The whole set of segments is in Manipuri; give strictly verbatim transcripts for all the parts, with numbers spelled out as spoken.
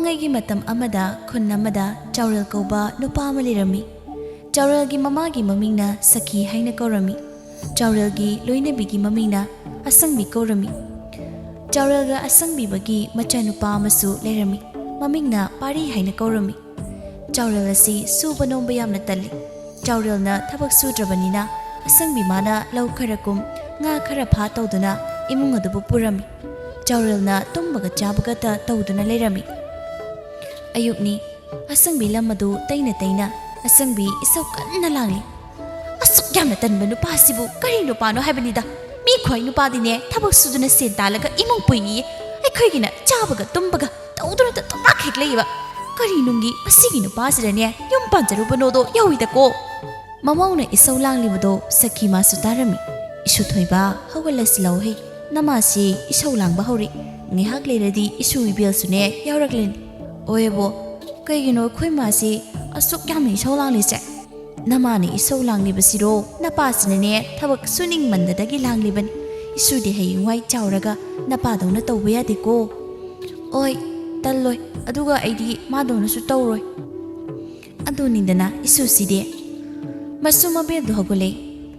ꯊꯥꯏꯅꯒꯤ ꯃꯇꯝ ꯑꯃꯗ ꯈꯨꯟ ꯑꯃꯗ ꯆꯥꯎꯔꯦꯜ ꯀꯧꯕ ꯅꯨꯄꯥ ꯑꯃ ꯂꯩꯔꯝꯃꯤ꯫ ꯆꯥꯎꯔꯦꯜꯒꯤ ꯃꯃꯥꯒꯤ ꯃꯃꯤꯡꯅ ꯁꯈꯤ ꯍꯥꯏꯅ ꯀꯧꯔꯝꯃꯤ꯫ ꯆꯥꯎꯔꯦꯜꯒꯤ ꯂꯣꯏꯅꯕꯤꯒꯤ ꯃꯃꯤꯡꯅ ꯑꯁꯪꯕꯤ ꯀꯧꯔꯝꯃꯤ꯫ ꯆꯥꯎꯔꯦꯜꯒ ꯑꯁꯪꯕꯤꯕꯒꯤ ꯃꯆꯥꯅꯨꯄꯥ ꯑꯃꯁꯨ ꯂꯩꯔꯝꯃꯤ꯫ ꯃꯃꯤꯡꯅ ꯄꯥꯔꯤ ꯍꯥꯏꯅ ꯀꯧꯔꯝꯃꯤ꯫ ꯆꯥꯎꯔꯦꯜ ꯑꯁꯤ ꯁꯨꯕ ꯅꯣꯝꯕ ꯌꯥꯝꯅ ꯇꯜꯂꯤ꯫ ꯆꯥꯎꯔꯦꯜꯅ ꯊꯕꯛ ꯁꯨꯗ꯭ꯔꯕꯅꯤꯅ ꯑꯁꯪꯕꯤ ꯃꯥꯅ ꯂꯧ ꯈꯔ ꯀꯨꯝ, ꯉꯥ ꯈꯔ ꯐꯥ ꯇꯧꯗꯨꯅ ꯏꯃꯨꯡ ꯑꯗꯨꯕꯨ ꯄꯨꯔꯝꯃꯤ꯫ ꯆꯥꯎꯔꯦꯜꯅ ꯇꯨꯝꯕꯒ ꯆꯥꯕꯒꯇ ꯇꯧꯗꯨꯅ ꯂꯩꯔꯝꯃꯤ꯫ ꯑꯌꯨꯛꯅꯤ꯫ ꯑꯁꯪꯕꯤ ꯂꯝ ꯑꯗꯨ ꯇꯩꯅ ꯇꯩꯅ ꯑꯁꯪꯕꯤ ꯏꯁꯧ ꯀꯟꯅ ꯂꯥꯡꯂꯤ꯫ "ꯑꯁꯨꯛ ꯌꯥꯝꯅ ꯇꯟꯕ ꯅꯨꯄꯥꯁꯤꯕꯨ ꯀꯔꯤ ꯅꯨꯄꯥꯅꯣ ꯍꯥꯏꯕꯅꯤꯗ? ꯃꯤ ꯈ꯭ꯋꯥꯏ ꯅꯨꯄꯥꯗꯤꯅꯦ ꯊꯕꯛ ꯁꯨꯗꯨꯅ ꯁꯦꯟ ꯇꯥꯜꯂꯒ ꯏꯃꯨꯡ ꯄꯨꯏꯌꯦ, ꯑꯩꯈꯣꯏꯒꯤꯅ ꯆꯥꯕꯒ ꯇꯨꯝꯕꯒ ꯇꯧꯗꯨꯅ ꯇꯇꯣꯛ ꯍꯦꯛ ꯂꯩꯕ꯫ ꯀꯔꯤ ꯅꯨꯡꯒꯤ ꯃꯁꯤꯒꯤ ꯅꯨꯄꯥꯁꯤꯗꯅꯦ ꯌꯨꯝ ꯄꯥꯟꯖꯔꯨꯕꯅꯣꯗꯣ ꯌꯧꯏꯗꯀꯣ"꯫ ꯃꯃꯧꯅ ꯏꯁꯧ ꯂꯥꯡꯂꯤꯕꯗꯣ ꯁꯈꯤ ꯃꯥꯁꯨ ꯇꯥꯔꯝꯃꯤ꯫ "ꯏꯁꯨ ꯊꯣꯏꯕ, ꯍꯧꯒꯠꯂꯁꯤ ꯂꯥꯎꯍꯦ꯫ ꯅꯃꯥꯁꯤ ꯏꯁꯧ ꯂꯥꯡꯕ ꯍꯧꯔꯦ꯫ ꯉꯥꯏꯍꯥꯛ ꯂꯩꯔꯗꯤ ꯏꯁꯨ ꯏꯕꯦꯜꯁꯨꯅꯦ ꯌꯥꯎꯔꯛꯂꯅꯤ"꯫ "ꯑꯣꯏꯕꯣ, ꯀꯩꯒꯤꯅꯣ ꯑꯩꯈꯣꯏ ꯃꯥꯁꯤ ꯑꯁꯨꯛ ꯌꯥꯝꯅ ꯏꯁꯧ ꯂꯥꯡꯂꯤꯁꯦ?" "ꯅꯃꯥꯅ ꯏꯁꯧ ꯂꯥꯡꯂꯤꯕꯁꯤꯔꯣ? ꯅꯄꯥꯁꯤꯅꯅꯦ ꯊꯕꯛ ꯁꯨꯅꯤꯡꯃꯟꯗꯗꯒꯤ ꯂꯥꯡꯂꯤꯕꯅꯤ꯫ ꯏꯁꯨꯗꯤ ꯍꯌꯦꯡꯋꯥꯏ ꯆꯥꯎꯔꯒ ꯅꯄꯥꯗꯧꯅ ꯇꯧꯕ ꯌꯥꯗꯦꯀꯣ"꯫ "ꯑꯣꯏ, ꯇꯜꯂꯣꯏ꯫ ꯑꯗꯨꯒ ꯑꯩꯗꯤ ꯃꯥꯗꯧꯅꯁꯨ ꯇꯧꯔꯣꯏ"꯫ ꯑꯗꯨꯅꯤꯗꯅ ꯏꯁꯨꯁꯤꯗꯤ꯫ ꯃꯁꯨ ꯃꯕꯦꯜꯗꯨ ꯍꯧꯒꯠꯂꯦ꯫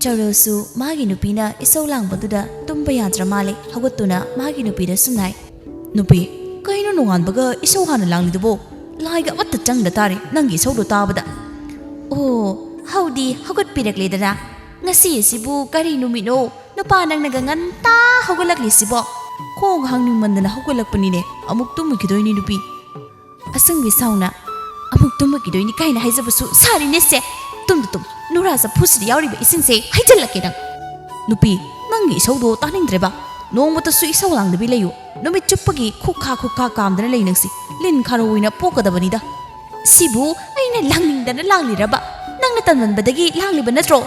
ꯆꯥꯎꯔꯦꯜꯁꯨ ꯃꯥꯒꯤ ꯅꯨꯄꯤꯅ ꯏꯁꯧ ꯂꯥꯡꯕꯗꯨꯗ ꯇꯨꯝꯕ ꯌꯥꯗ꯭ꯔ ꯃꯥꯜꯂꯦ꯫ ꯍꯧꯒꯠꯇꯨꯅ ꯃꯥꯒꯤ ꯅꯨꯄꯤꯗ ꯁꯨꯝꯅ ꯍꯥꯏ, "ꯅꯨꯄꯤ, ꯀꯩꯅꯣ ꯅꯣꯡꯉꯥꯟꯕꯒ ꯏꯁꯧ ꯍꯥꯟꯅ ꯂꯥꯡꯂꯤꯗꯨꯕꯣ? ꯂꯥꯏꯒ ꯑꯃꯠꯇ ꯆꯪꯗ ꯇꯥꯔꯦ ꯅꯪꯒꯤ ꯏꯁꯧꯗꯣ ꯇꯥꯕꯗ"꯫ "ꯑꯣ, ꯍꯧꯗꯤ ꯍꯧꯒꯠꯄꯤꯔꯛꯂꯦꯗꯅ꯫ ꯉꯁꯤ ꯑꯁꯤꯕꯨ ꯀꯔꯤ ꯅꯨꯃꯤꯠꯅꯣ? ꯅꯨꯄꯥ ꯅꯪꯅꯒ ꯉꯟꯇꯥ ꯍꯧꯒꯠꯂꯛꯂꯤꯁꯤꯕꯣ?" "ꯈꯣꯡ ꯍꯥꯡꯅꯤꯡꯃꯟꯗꯅ ꯍꯧꯒꯠꯂꯛꯄꯅꯤꯅꯦ꯫ ꯑꯃꯨꯛ ꯇꯨꯝꯃꯨꯈꯤꯗꯣꯏꯅꯤ ꯅꯨꯄꯤ"꯫ ꯑꯁꯪꯕꯤ ꯁꯥꯎꯅ, "ꯑꯃꯨꯛ ꯇꯨꯝꯃꯨꯈꯤꯗꯣꯏꯅꯤ ꯀꯥꯏꯅ ꯍꯥꯏꯖꯕꯁꯨ ꯁꯥꯔꯤꯅꯦ ꯁꯦ꯫ ꯇꯨꯝꯗ ꯇꯨꯝ, ꯅꯨꯔꯥ ꯆꯐꯨꯁꯤꯗ ꯌꯥꯎꯔꯤꯕ ꯏꯁꯤꯡꯁꯦ ꯍꯩꯖꯤꯜꯂꯛꯀꯦ ꯅꯪ"꯫ "ꯅꯨꯄꯤ, ꯅꯪꯒꯤ ꯏꯁꯧꯗꯣ ꯇꯥꯅꯤꯡꯗ꯭ꯔꯦꯕ꯫ ꯅꯣꯡꯃꯇꯁꯨ ꯏꯁꯧ ꯂꯥꯡꯗꯕꯤ ꯂꯩꯌꯨ꯫ ꯅꯨꯃꯤꯠ ꯆꯨꯞꯄꯒꯤ ꯈꯨꯛꯈꯥ ꯈꯨꯛꯈꯥ ꯀꯥꯝꯗꯅ ꯂꯩ ꯅꯪꯁꯤ꯫ ꯂꯤꯟ ꯈꯥꯔꯧ ꯑꯣꯏꯅ ꯄꯣꯛꯀꯗꯕꯅꯤꯗ"꯫ "ꯁꯤꯕꯨ ꯑꯩꯅ ꯂꯥꯡꯅꯤꯡꯗꯅ ꯂꯥꯡꯂꯤꯔꯕ? ꯅꯪꯅ ꯇꯟꯃꯟꯕꯗꯒꯤ ꯂꯥꯡꯂꯤꯕ ꯅꯠꯇ꯭ꯔꯣ?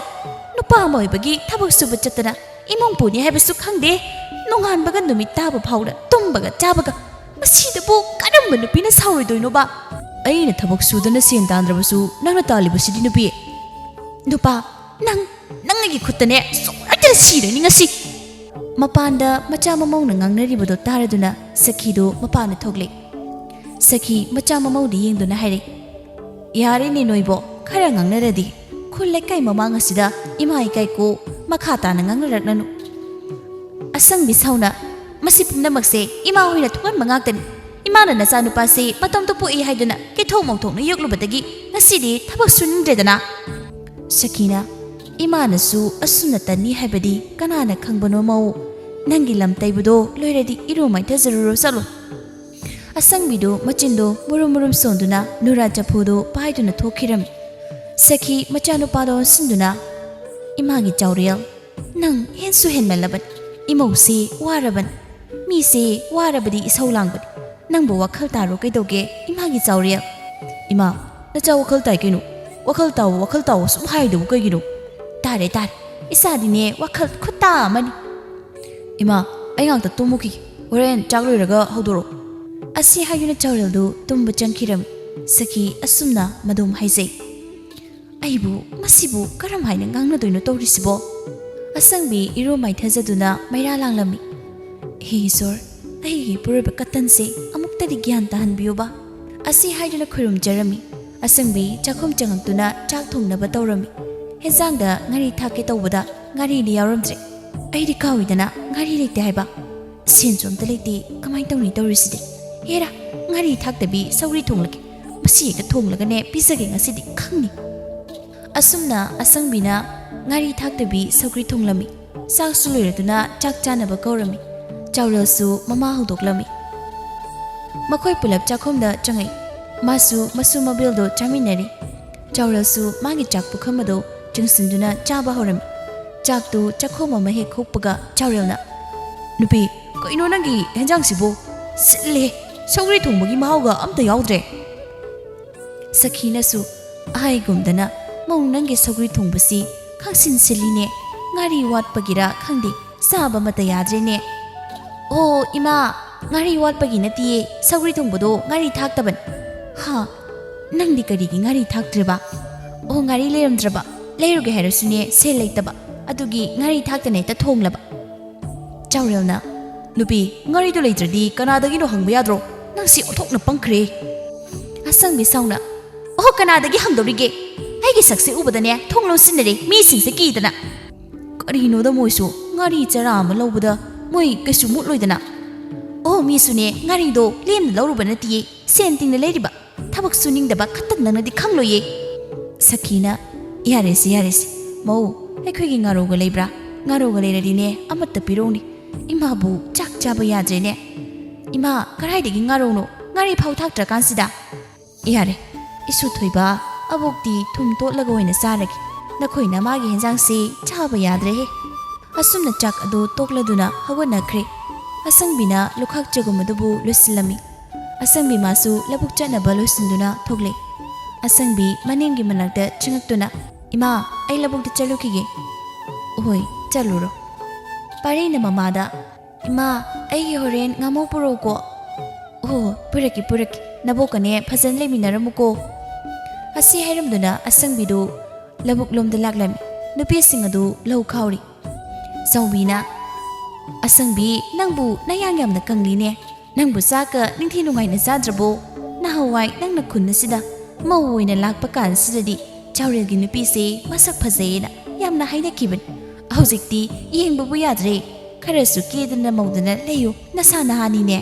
ꯅꯨꯄꯥ ꯑꯃ ꯑꯣꯏꯕꯒꯤ ꯊꯕꯛ ꯁꯨꯕ ꯆꯠꯇꯅ ꯏꯃꯨꯡ ꯄꯨꯅꯤ ꯍꯥꯏꯕꯁꯨ ꯈꯪꯗꯦ꯫ ꯅꯣꯡꯉꯥꯟꯕꯒ ꯅꯨꯃꯤꯠ ꯇꯥꯕ ꯐꯥꯎꯗ ꯇꯨꯝꯕꯒ ꯆꯥꯕꯒ꯫ ꯃꯁꯤꯗꯕꯨ ꯀꯔꯝꯕ ꯅꯨꯄꯤꯅ ꯁꯥꯎꯔꯣꯏꯗꯣꯏꯅꯣꯕ?" "ꯑꯩꯅ ꯊꯕꯛ ꯁꯨꯗꯅ ꯁꯦꯟ ꯇꯥꯟꯗ꯭ꯔꯕꯁꯨ ꯅꯪꯅ ꯇꯥꯜꯂꯤꯕꯁꯤꯗꯤ ꯅꯨꯄꯤ"꯫ "ꯅꯨꯄꯥ, ꯅꯪ, ꯅꯪ ꯑꯩꯒꯤ ꯈꯨꯠꯇꯅꯦ ꯁꯣꯏꯗꯅ ꯁꯤꯔꯅꯤ ꯉꯁꯤ"꯫ ꯃꯄꯥꯟꯗ ꯃꯆꯥ ꯃꯃꯧꯅ ꯉꯥꯡꯅꯔꯤꯕꯗꯣ ꯇꯥꯔꯗꯨꯅ ꯁꯈꯤꯗꯨ ꯃꯄꯥꯟꯗ ꯊꯣꯛꯂꯦ꯫ ꯁꯈꯤ ꯃꯆꯥ ꯃꯃꯧꯗ ꯌꯦꯡꯗꯨꯅ ꯍꯥꯏꯔꯛꯏ, "ꯌꯥꯔꯦꯅꯦ ꯅꯣꯏꯕꯣ, ꯈꯔ ꯉꯥꯡꯅꯔꯗꯤ꯫ ꯈꯨꯜ ꯂꯩꯀꯥꯏ ꯃꯃꯥꯡ ꯑꯁꯤꯗ ꯏꯃꯥ ꯏꯀꯥꯏꯀꯣ ꯃꯈꯥ ꯇꯥꯅ ꯉꯥꯡꯅꯔꯛꯅꯅꯨ꯫" ꯑꯁꯪꯕꯤ ꯁꯥꯎꯅ, "ꯃꯁꯤ ꯄꯨꯝꯅꯃꯛꯁꯦ ꯏꯃꯥ ꯍꯣꯏꯅ ꯊꯣꯛꯍꯟꯕ ꯉꯥꯛꯇꯅꯤ꯫ ꯏꯃꯥꯅ ꯅꯆꯥꯅꯨꯄꯥꯁꯤ ꯃꯇꯣꯝꯇ ꯄꯣꯛꯏ ꯍꯥꯏꯗꯨꯅ ꯀꯦꯊꯣꯛ ꯃꯧꯊꯣꯛꯅ ꯌꯣꯛꯂꯨꯕꯗꯒꯤ ꯉꯁꯤꯗꯤ ꯊꯕꯛ ꯁꯨꯅꯤꯡꯗ꯭ꯔꯦꯗꯅ꯫" ꯁꯈꯤꯅ, "ꯏꯃꯥꯅꯁꯨ ꯑꯁꯨꯝꯅ ꯇꯟꯅꯤ ꯍꯥꯏꯕꯗꯤ ꯀꯅꯥꯅ ꯈꯪꯕꯅꯣ ꯃꯧ? ꯅꯪꯒꯤ ꯂꯝ ꯇꯩꯕꯗꯣ ꯂꯣꯏꯔꯗꯤ ꯏꯔꯨ ꯃꯥꯏꯊꯖꯔꯨꯔꯣ ꯆꯠꯂꯣ꯫" ꯑꯁꯪꯕꯤꯗꯨ ꯃꯆꯤꯟꯗꯨ ꯃꯨꯔꯨꯝ ꯃꯨꯔꯨꯝ ꯁꯣꯟꯗꯨꯅ ꯅꯨꯔꯥ ꯆꯐꯨꯗꯨ ꯄꯥꯏꯗꯨꯅ ꯊꯣꯛꯈꯤꯔꯝꯃꯤ꯫ ꯁꯈꯤ ꯃꯆꯥꯅꯨꯄꯥꯗꯣ ꯑꯣꯟꯁꯤꯟꯗꯨꯅ, "ꯏꯃꯥꯒꯤ ꯆꯥꯎꯔꯦꯜ, ꯅꯪ ꯍꯦꯟꯁꯨ ꯍꯦꯟꯃꯜꯂꯕꯅꯤ꯫ ꯏꯃꯧꯁꯤ ꯋꯥꯔꯕꯅꯤ꯫ ꯃꯤꯁꯦ ꯋꯥꯔꯕꯗꯤ ꯏꯁꯧ ꯂꯥꯡꯕꯅꯤ꯫ ꯅꯪꯕꯨ ꯋꯥꯈꯜ ꯇꯥꯔꯣ ꯀꯩꯗꯧꯒꯦ, ꯏꯃꯥꯒꯤ ꯆꯥꯎꯔꯦꯜ?" "ꯏꯃꯥ, ꯅꯆꯥ ꯋꯥꯈꯜ ꯇꯥꯏ ꯀꯩꯅꯣ? ꯋꯥꯈꯜ ꯇꯥꯎ, ꯋꯥꯈꯜ ꯇꯥꯎ ꯁꯨꯝ ꯍꯥꯏꯗꯨꯕꯨ ꯀꯩꯒꯤꯅꯣ?" "ꯇꯥꯔꯦ, ꯇꯥꯔꯦ꯫ ꯏꯆꯥꯗꯤꯅꯦ ꯋꯥꯈꯜ ꯈꯨꯇꯥ ꯑꯃꯅꯤ꯫ ꯏꯃꯥ, ꯑꯩ ꯉꯥꯛꯇ ꯇꯨꯝꯃꯨꯈꯤꯒꯦ꯫ ꯍꯣꯔꯦꯟ ꯆꯥꯛ ꯂꯣꯏꯔꯒ ꯍꯧꯗꯣꯔꯛꯑꯣ꯫" ꯑꯁꯤ ꯍꯥꯏꯗꯨꯅ ꯆꯥꯎꯔꯦꯜꯗꯨ ꯇꯨꯝꯕ ꯆꯪꯈꯤꯔꯝꯃꯤ꯫ ꯁꯈꯤ ꯑꯁꯨꯝꯅ ꯃꯗꯨꯝ ꯍꯥꯏꯖꯩ꯫ "ꯑꯩꯕꯨ ꯃꯁꯤꯕꯨ ꯀꯔꯝ ꯍꯥꯏꯅ ꯉꯥꯡꯅꯗꯣꯏꯅꯣ ꯇꯧꯔꯤꯁꯤꯕꯣ?" ꯑꯁꯪꯕꯤ ꯏꯔꯨ ꯃꯥꯏꯊꯖꯗꯨꯅ ꯃꯩꯔꯥ ꯂꯥꯡꯂꯝꯃꯤ꯫ "ꯍꯦ ꯏꯁꯣꯔ, ꯑꯩꯒꯤ ꯏꯄꯨꯔꯣꯏꯕ ꯀꯇꯟꯁꯦ ꯑꯃꯨꯛꯇꯗꯤ ꯒ꯭ꯌꯥꯟ ꯇꯥꯍꯟꯕꯤꯌꯨꯕ꯫" ꯑꯁꯤ ꯍꯥꯏꯗꯨꯅ ꯈꯨꯔꯨꯝꯖꯔꯝꯃꯤ꯫ ꯑꯁꯪꯕꯤ ꯆꯥꯛꯈꯨꯝ ꯆꯪꯉꯛꯇꯨꯅ ꯆꯥꯛ ꯊꯣꯡꯅꯕ ꯇꯧꯔꯝꯃꯤ꯫ ꯍꯦꯟꯖꯥꯡꯗ ꯉꯥꯔꯤ ꯊꯥꯛꯀꯦ ꯇꯧꯕꯗ ꯉꯥꯔꯤꯗꯤ ꯌꯥꯎꯔꯝꯗ꯭ꯔꯦ꯫ ꯑꯩꯗꯤ ꯀꯥꯎꯏꯗꯅ ꯉꯥꯔꯤ ꯂꯩꯇꯦ ꯍꯥꯏꯕ꯫ ꯁꯦꯟꯁꯨ ꯑꯝꯇ ꯂꯩꯇꯦ, ꯀꯃꯥꯏꯅ ꯇꯧꯅꯤ ꯇꯧꯔꯤꯁꯤꯗꯤ? ꯍꯦꯔꯥ, ꯉꯥꯔꯤ ꯊꯥꯛꯇꯕꯤ ꯁꯧꯒ꯭ꯔꯤ ꯊꯣꯡꯂꯒꯦ꯫ ꯃꯁꯤ ꯍꯦꯛꯇ ꯊꯣꯡꯂꯒꯅꯦ ꯄꯤꯖꯒꯦ ꯉꯁꯤꯗꯤ, ꯈꯪꯅꯤ꯫ ꯑꯁꯨꯝꯅ ꯑꯁꯪꯕꯤꯅ ꯉꯥꯔꯤ ꯊꯥꯛꯇꯕꯤ ꯁꯧꯒ꯭ꯔꯤ ꯊꯣꯡꯂꯝꯃꯤ꯫ ꯆꯥꯛꯁꯨ ꯂꯣꯏꯔꯗꯨꯅ ꯆꯥꯛ ꯆꯥꯅꯕ ꯀꯧꯔꯝꯃꯤ꯫ ꯆꯥꯎꯔꯦꯜꯁꯨ ꯃꯃꯥ ꯍꯧꯗꯣꯛꯂꯝꯃꯤ꯫ ꯃꯈꯣꯏ ꯄꯨꯂꯞ ꯆꯥꯛꯈꯨꯝꯗ ꯆꯪꯉꯛꯏ꯫ ꯃꯥꯁꯨ ꯃꯁꯨ ꯃꯕꯦꯜꯗꯣ ꯆꯥꯃꯤꯟꯅꯔꯤ꯫ ꯆꯥꯎꯔꯦꯜꯁꯨ ꯃꯥꯒꯤ ꯆꯥꯛ ꯄꯨꯈꯝ ꯑꯗꯨ ꯆꯤꯡꯁꯤꯟꯗꯨꯅ ꯆꯥꯕ ꯍꯧꯔꯝꯃꯤ꯫ ꯆꯥꯛꯇꯨ ꯆꯥꯛꯈꯣꯝ ꯑꯃ ꯍꯦꯛ ꯈꯣꯛꯄꯒ ꯆꯥꯎꯔꯦꯜꯅ, "ꯅꯨꯄꯤ, ꯀꯩꯅꯣ ꯅꯪꯒꯤ ꯍꯦꯟꯖꯥꯡꯁꯤꯕꯨ? ꯁꯤꯜꯂꯦ꯫ ꯁꯧꯒ꯭ꯔꯤ ꯊꯣꯡꯕꯒꯤ ꯃꯍꯥꯎꯒ ꯑꯝꯇ ꯌꯥꯎꯗ꯭ꯔꯦ꯫" ꯁꯈꯤꯅꯁꯨ ꯑꯍꯥꯏꯒꯨꯝꯗꯅ, "ꯃꯧ, ꯅꯪꯒꯤ ꯁꯧꯒ꯭ꯔꯤ ꯊꯣꯡꯕꯁꯤ ꯈꯪꯁꯤꯟ ꯁꯤꯜꯂꯤꯅꯦ꯫ ꯉꯥꯔꯤ ꯋꯥꯠꯄꯒꯤꯔ ꯈꯪꯗꯦ, ꯆꯥꯕ ꯑꯃꯠꯇ ꯌꯥꯗ꯭ꯔꯦꯅꯦ꯫" "ꯑꯣ ꯏꯃꯥ, ꯉꯥꯔꯤ ꯋꯥꯠꯄꯒꯤ ꯅꯠꯇꯤꯌꯦ, ꯁꯧꯒ꯭ꯔꯤ ꯊꯣꯡꯕꯗꯣ ꯉꯥꯔꯤ ꯊꯥꯛꯇꯕꯅꯤ꯫" "ꯍꯥ? ꯅꯪꯗꯤ ꯀꯔꯤꯒꯤ ꯉꯥꯔꯤ ꯊꯥꯛꯇ꯭ꯔꯤꯕ?" "ꯑꯣ, ꯉꯥꯔꯤ ꯂꯩꯔꯝꯗ꯭ꯔꯕ꯫ ꯂꯩꯔꯨꯒꯦ ꯍꯥꯏꯔꯁꯨꯅꯦ, ꯁꯦꯜ ꯂꯩꯇꯕ꯫ ꯑꯗꯨꯒꯤ ꯉꯥꯔꯤ ꯊꯥꯛꯇꯅ ꯍꯦꯛꯇ ꯊꯣꯡꯂꯕ꯫" ꯆꯥꯎꯔꯦꯜꯅ, "ꯅꯨꯄꯤ, ꯉꯥꯔꯤꯗꯣ ꯂꯩꯇ꯭ꯔꯗꯤ ꯀꯅꯥꯗꯒꯤꯅꯣ ꯍꯪꯕ ꯌꯥꯗ꯭ꯔꯣ? ꯅꯪꯁꯤ ꯑꯣꯟꯊꯣꯛꯅ ꯄꯪꯈ꯭ꯔꯦ꯫ ꯑꯁꯪꯕꯤ ꯁꯥꯎꯅ, "ꯑꯣ, ꯀꯅꯥꯗꯒꯤ ꯍꯪꯗꯧꯔꯤꯒꯦ? ꯑꯩꯒꯤ ꯁꯛꯁꯦ ꯎꯕꯗꯅꯦ ꯊꯣꯡ ꯂꯣꯟꯁꯤꯟꯅꯔꯦ ꯃꯤꯁꯤꯡꯁꯦ ꯀꯤꯗꯅ꯫ ꯀꯔꯤꯅꯣꯗ ꯃꯣꯏꯁꯨ, ꯉꯥꯔꯤ ꯆꯔꯥ ꯑꯃ ꯂꯧꯕꯗ ꯃꯣꯏ ꯀꯩꯁꯨ ꯃꯨꯠꯂꯣꯏꯗꯅ꯫ ꯑꯣ, ꯃꯤꯁꯨꯅꯦ ꯉꯥꯔꯤꯗꯣ ꯂꯦꯝꯅ ꯂꯧꯔꯨꯕ ꯅꯠꯇꯤꯌꯦ, ꯁꯦꯟ ꯇꯤꯡꯅ ꯂꯩꯔꯤꯕ꯫ ꯊꯕꯛ ꯁꯨꯅꯤꯡꯗꯕ ꯈꯛꯇꯪ ꯅꯪꯅꯗꯤ ꯈꯪꯂꯣꯏꯌꯦ꯫" ꯁꯈꯤꯅ, "ꯌꯥꯔꯦꯁꯦ, ꯌꯥꯔꯦꯁꯦ꯫ ꯃꯧ, ꯑꯩꯈꯣꯏꯒꯤ ꯉꯥꯔꯧꯒ ꯂꯩꯕ꯭ꯔꯥ? ꯉꯥꯔꯧꯒ ꯂꯩꯔꯗꯤꯅꯦ ꯑꯃꯠꯇ ꯄꯤꯔꯧꯅꯦ꯫ ꯏꯃꯥꯕꯨ ꯆꯥꯛ ꯆꯥꯕ ꯌꯥꯗ꯭ꯔꯦꯅꯦ꯫ ꯏꯃꯥ, ꯀꯔꯥꯏꯗꯒꯤ ꯉꯥꯔꯧꯅꯣ? ꯉꯥꯔꯤ ꯐꯥꯎ ꯊꯥꯛꯇ꯭ꯔꯀꯥꯟꯁꯤꯗ꯫" "ꯌꯥꯔꯦ, ꯏꯁꯨ ꯊꯣꯏꯕ, ꯑꯕꯣꯛꯇꯤ ꯊꯨꯝ ꯇꯣꯠꯂꯒ ꯑꯣꯏꯅ ꯆꯥꯔꯒꯦ꯫ ꯅꯈꯣꯏ ꯅꯃꯥꯒꯤ ꯍꯦꯟꯖꯥꯡꯁꯤ ꯆꯥꯕ ꯌꯥꯗ꯭ꯔꯦꯍꯦ꯫" ꯑꯁꯨꯝꯅ ꯆꯥꯛ ꯑꯗꯨ ꯇꯣꯛꯂꯗꯨꯅ ꯍꯧꯒꯠꯅꯈ꯭ꯔꯦ꯫ ꯑꯁꯪꯕꯤꯅ ꯂꯨꯈꯥꯛ ꯆꯒꯨꯝ ꯑꯗꯨꯕꯨ ꯂꯣꯏꯁꯤꯜꯂꯝꯃꯤ꯫ ꯑꯁꯪꯕꯤ ꯃꯥꯁꯨ ꯂꯧꯕꯨꯛ ꯆꯠꯅꯕ ꯂꯣꯏꯁꯤꯟꯗꯨꯅ ꯊꯣꯛꯂꯦ꯫ ꯑꯁꯪꯕꯤ ꯃꯅꯦꯝꯒꯤ ꯃꯅꯥꯛꯇ ꯆꯪꯉꯛꯇꯨꯅ, "ꯏꯃꯥ, ꯑꯩ ꯂꯧꯕꯨꯛꯇ ꯆꯠꯂꯨꯈꯤꯒꯦ꯫" "ꯍꯣꯏ, ꯆꯠꯂꯨꯔꯣ꯫" ꯄꯥꯔꯤꯅ ꯃꯃꯥꯗ, "ꯏꯃꯥ, ꯑꯩꯒꯤ ꯍꯣꯔꯦꯟ ꯉꯥꯃꯧ ꯄꯨꯔꯛꯎꯀꯣ꯫" "ꯑꯣ, ꯄꯨꯔꯛꯀꯦ, ꯄꯨꯔꯛꯀꯦ꯫ ꯅꯕꯣꯛꯀꯅꯦ ꯐꯖꯅ ꯂꯩꯃꯤꯟꯅꯔꯝꯃꯨꯀꯣ꯫" ꯑꯁꯤ ꯍꯥꯏꯔꯝꯗꯨꯅ ꯑꯁꯪꯕꯤꯗꯨ ꯂꯧꯕꯨꯛ ꯂꯣꯝꯗ ꯂꯥꯛꯂꯝꯃꯤ꯫ ꯅꯨꯄꯤꯁꯤꯡ ꯑꯗꯨ ꯂꯧ ꯈꯥꯎꯔꯤ꯫ ꯆꯥꯎꯕꯤꯅ, "ꯑꯁꯪꯕꯤ, ꯅꯪꯕꯨ ꯅꯌꯥꯡ ꯌꯥꯝꯅ ꯀꯪꯂꯤꯅꯦ꯫ ꯅꯪꯕꯨ ꯆꯥꯛꯀ ꯅꯤꯡꯊꯤ ꯅꯨꯡꯉꯥꯏꯅ ꯆꯥꯗ꯭ꯔꯕꯣ? ꯅꯍꯥꯟꯋꯥꯏ ꯅꯪꯅ ꯈꯨꯟ ꯑꯁꯤꯗ ꯃꯧ ꯑꯣꯏꯅ ꯂꯥꯛꯄ ꯀꯥꯟꯁꯤꯗꯗꯤ ꯆꯥꯎꯔꯦꯜꯒꯤ ꯅꯨꯄꯤꯁꯦ ꯃꯁꯛ ꯐꯖꯩꯌꯦꯅ ꯌꯥꯝꯅ ꯍꯥꯏꯅꯈꯤꯕꯅꯤ꯫ ꯍꯧꯖꯤꯛꯇꯤ ꯌꯦꯡꯕꯕꯨ ꯌꯥꯗ꯭ꯔꯦ꯫ ꯈꯔꯁꯨ ꯀꯦꯗꯅ ꯃꯧꯗꯅ ꯂꯩꯌꯨ, ꯅꯁꯥ ꯅꯍꯥꯅꯤꯅꯦ꯫"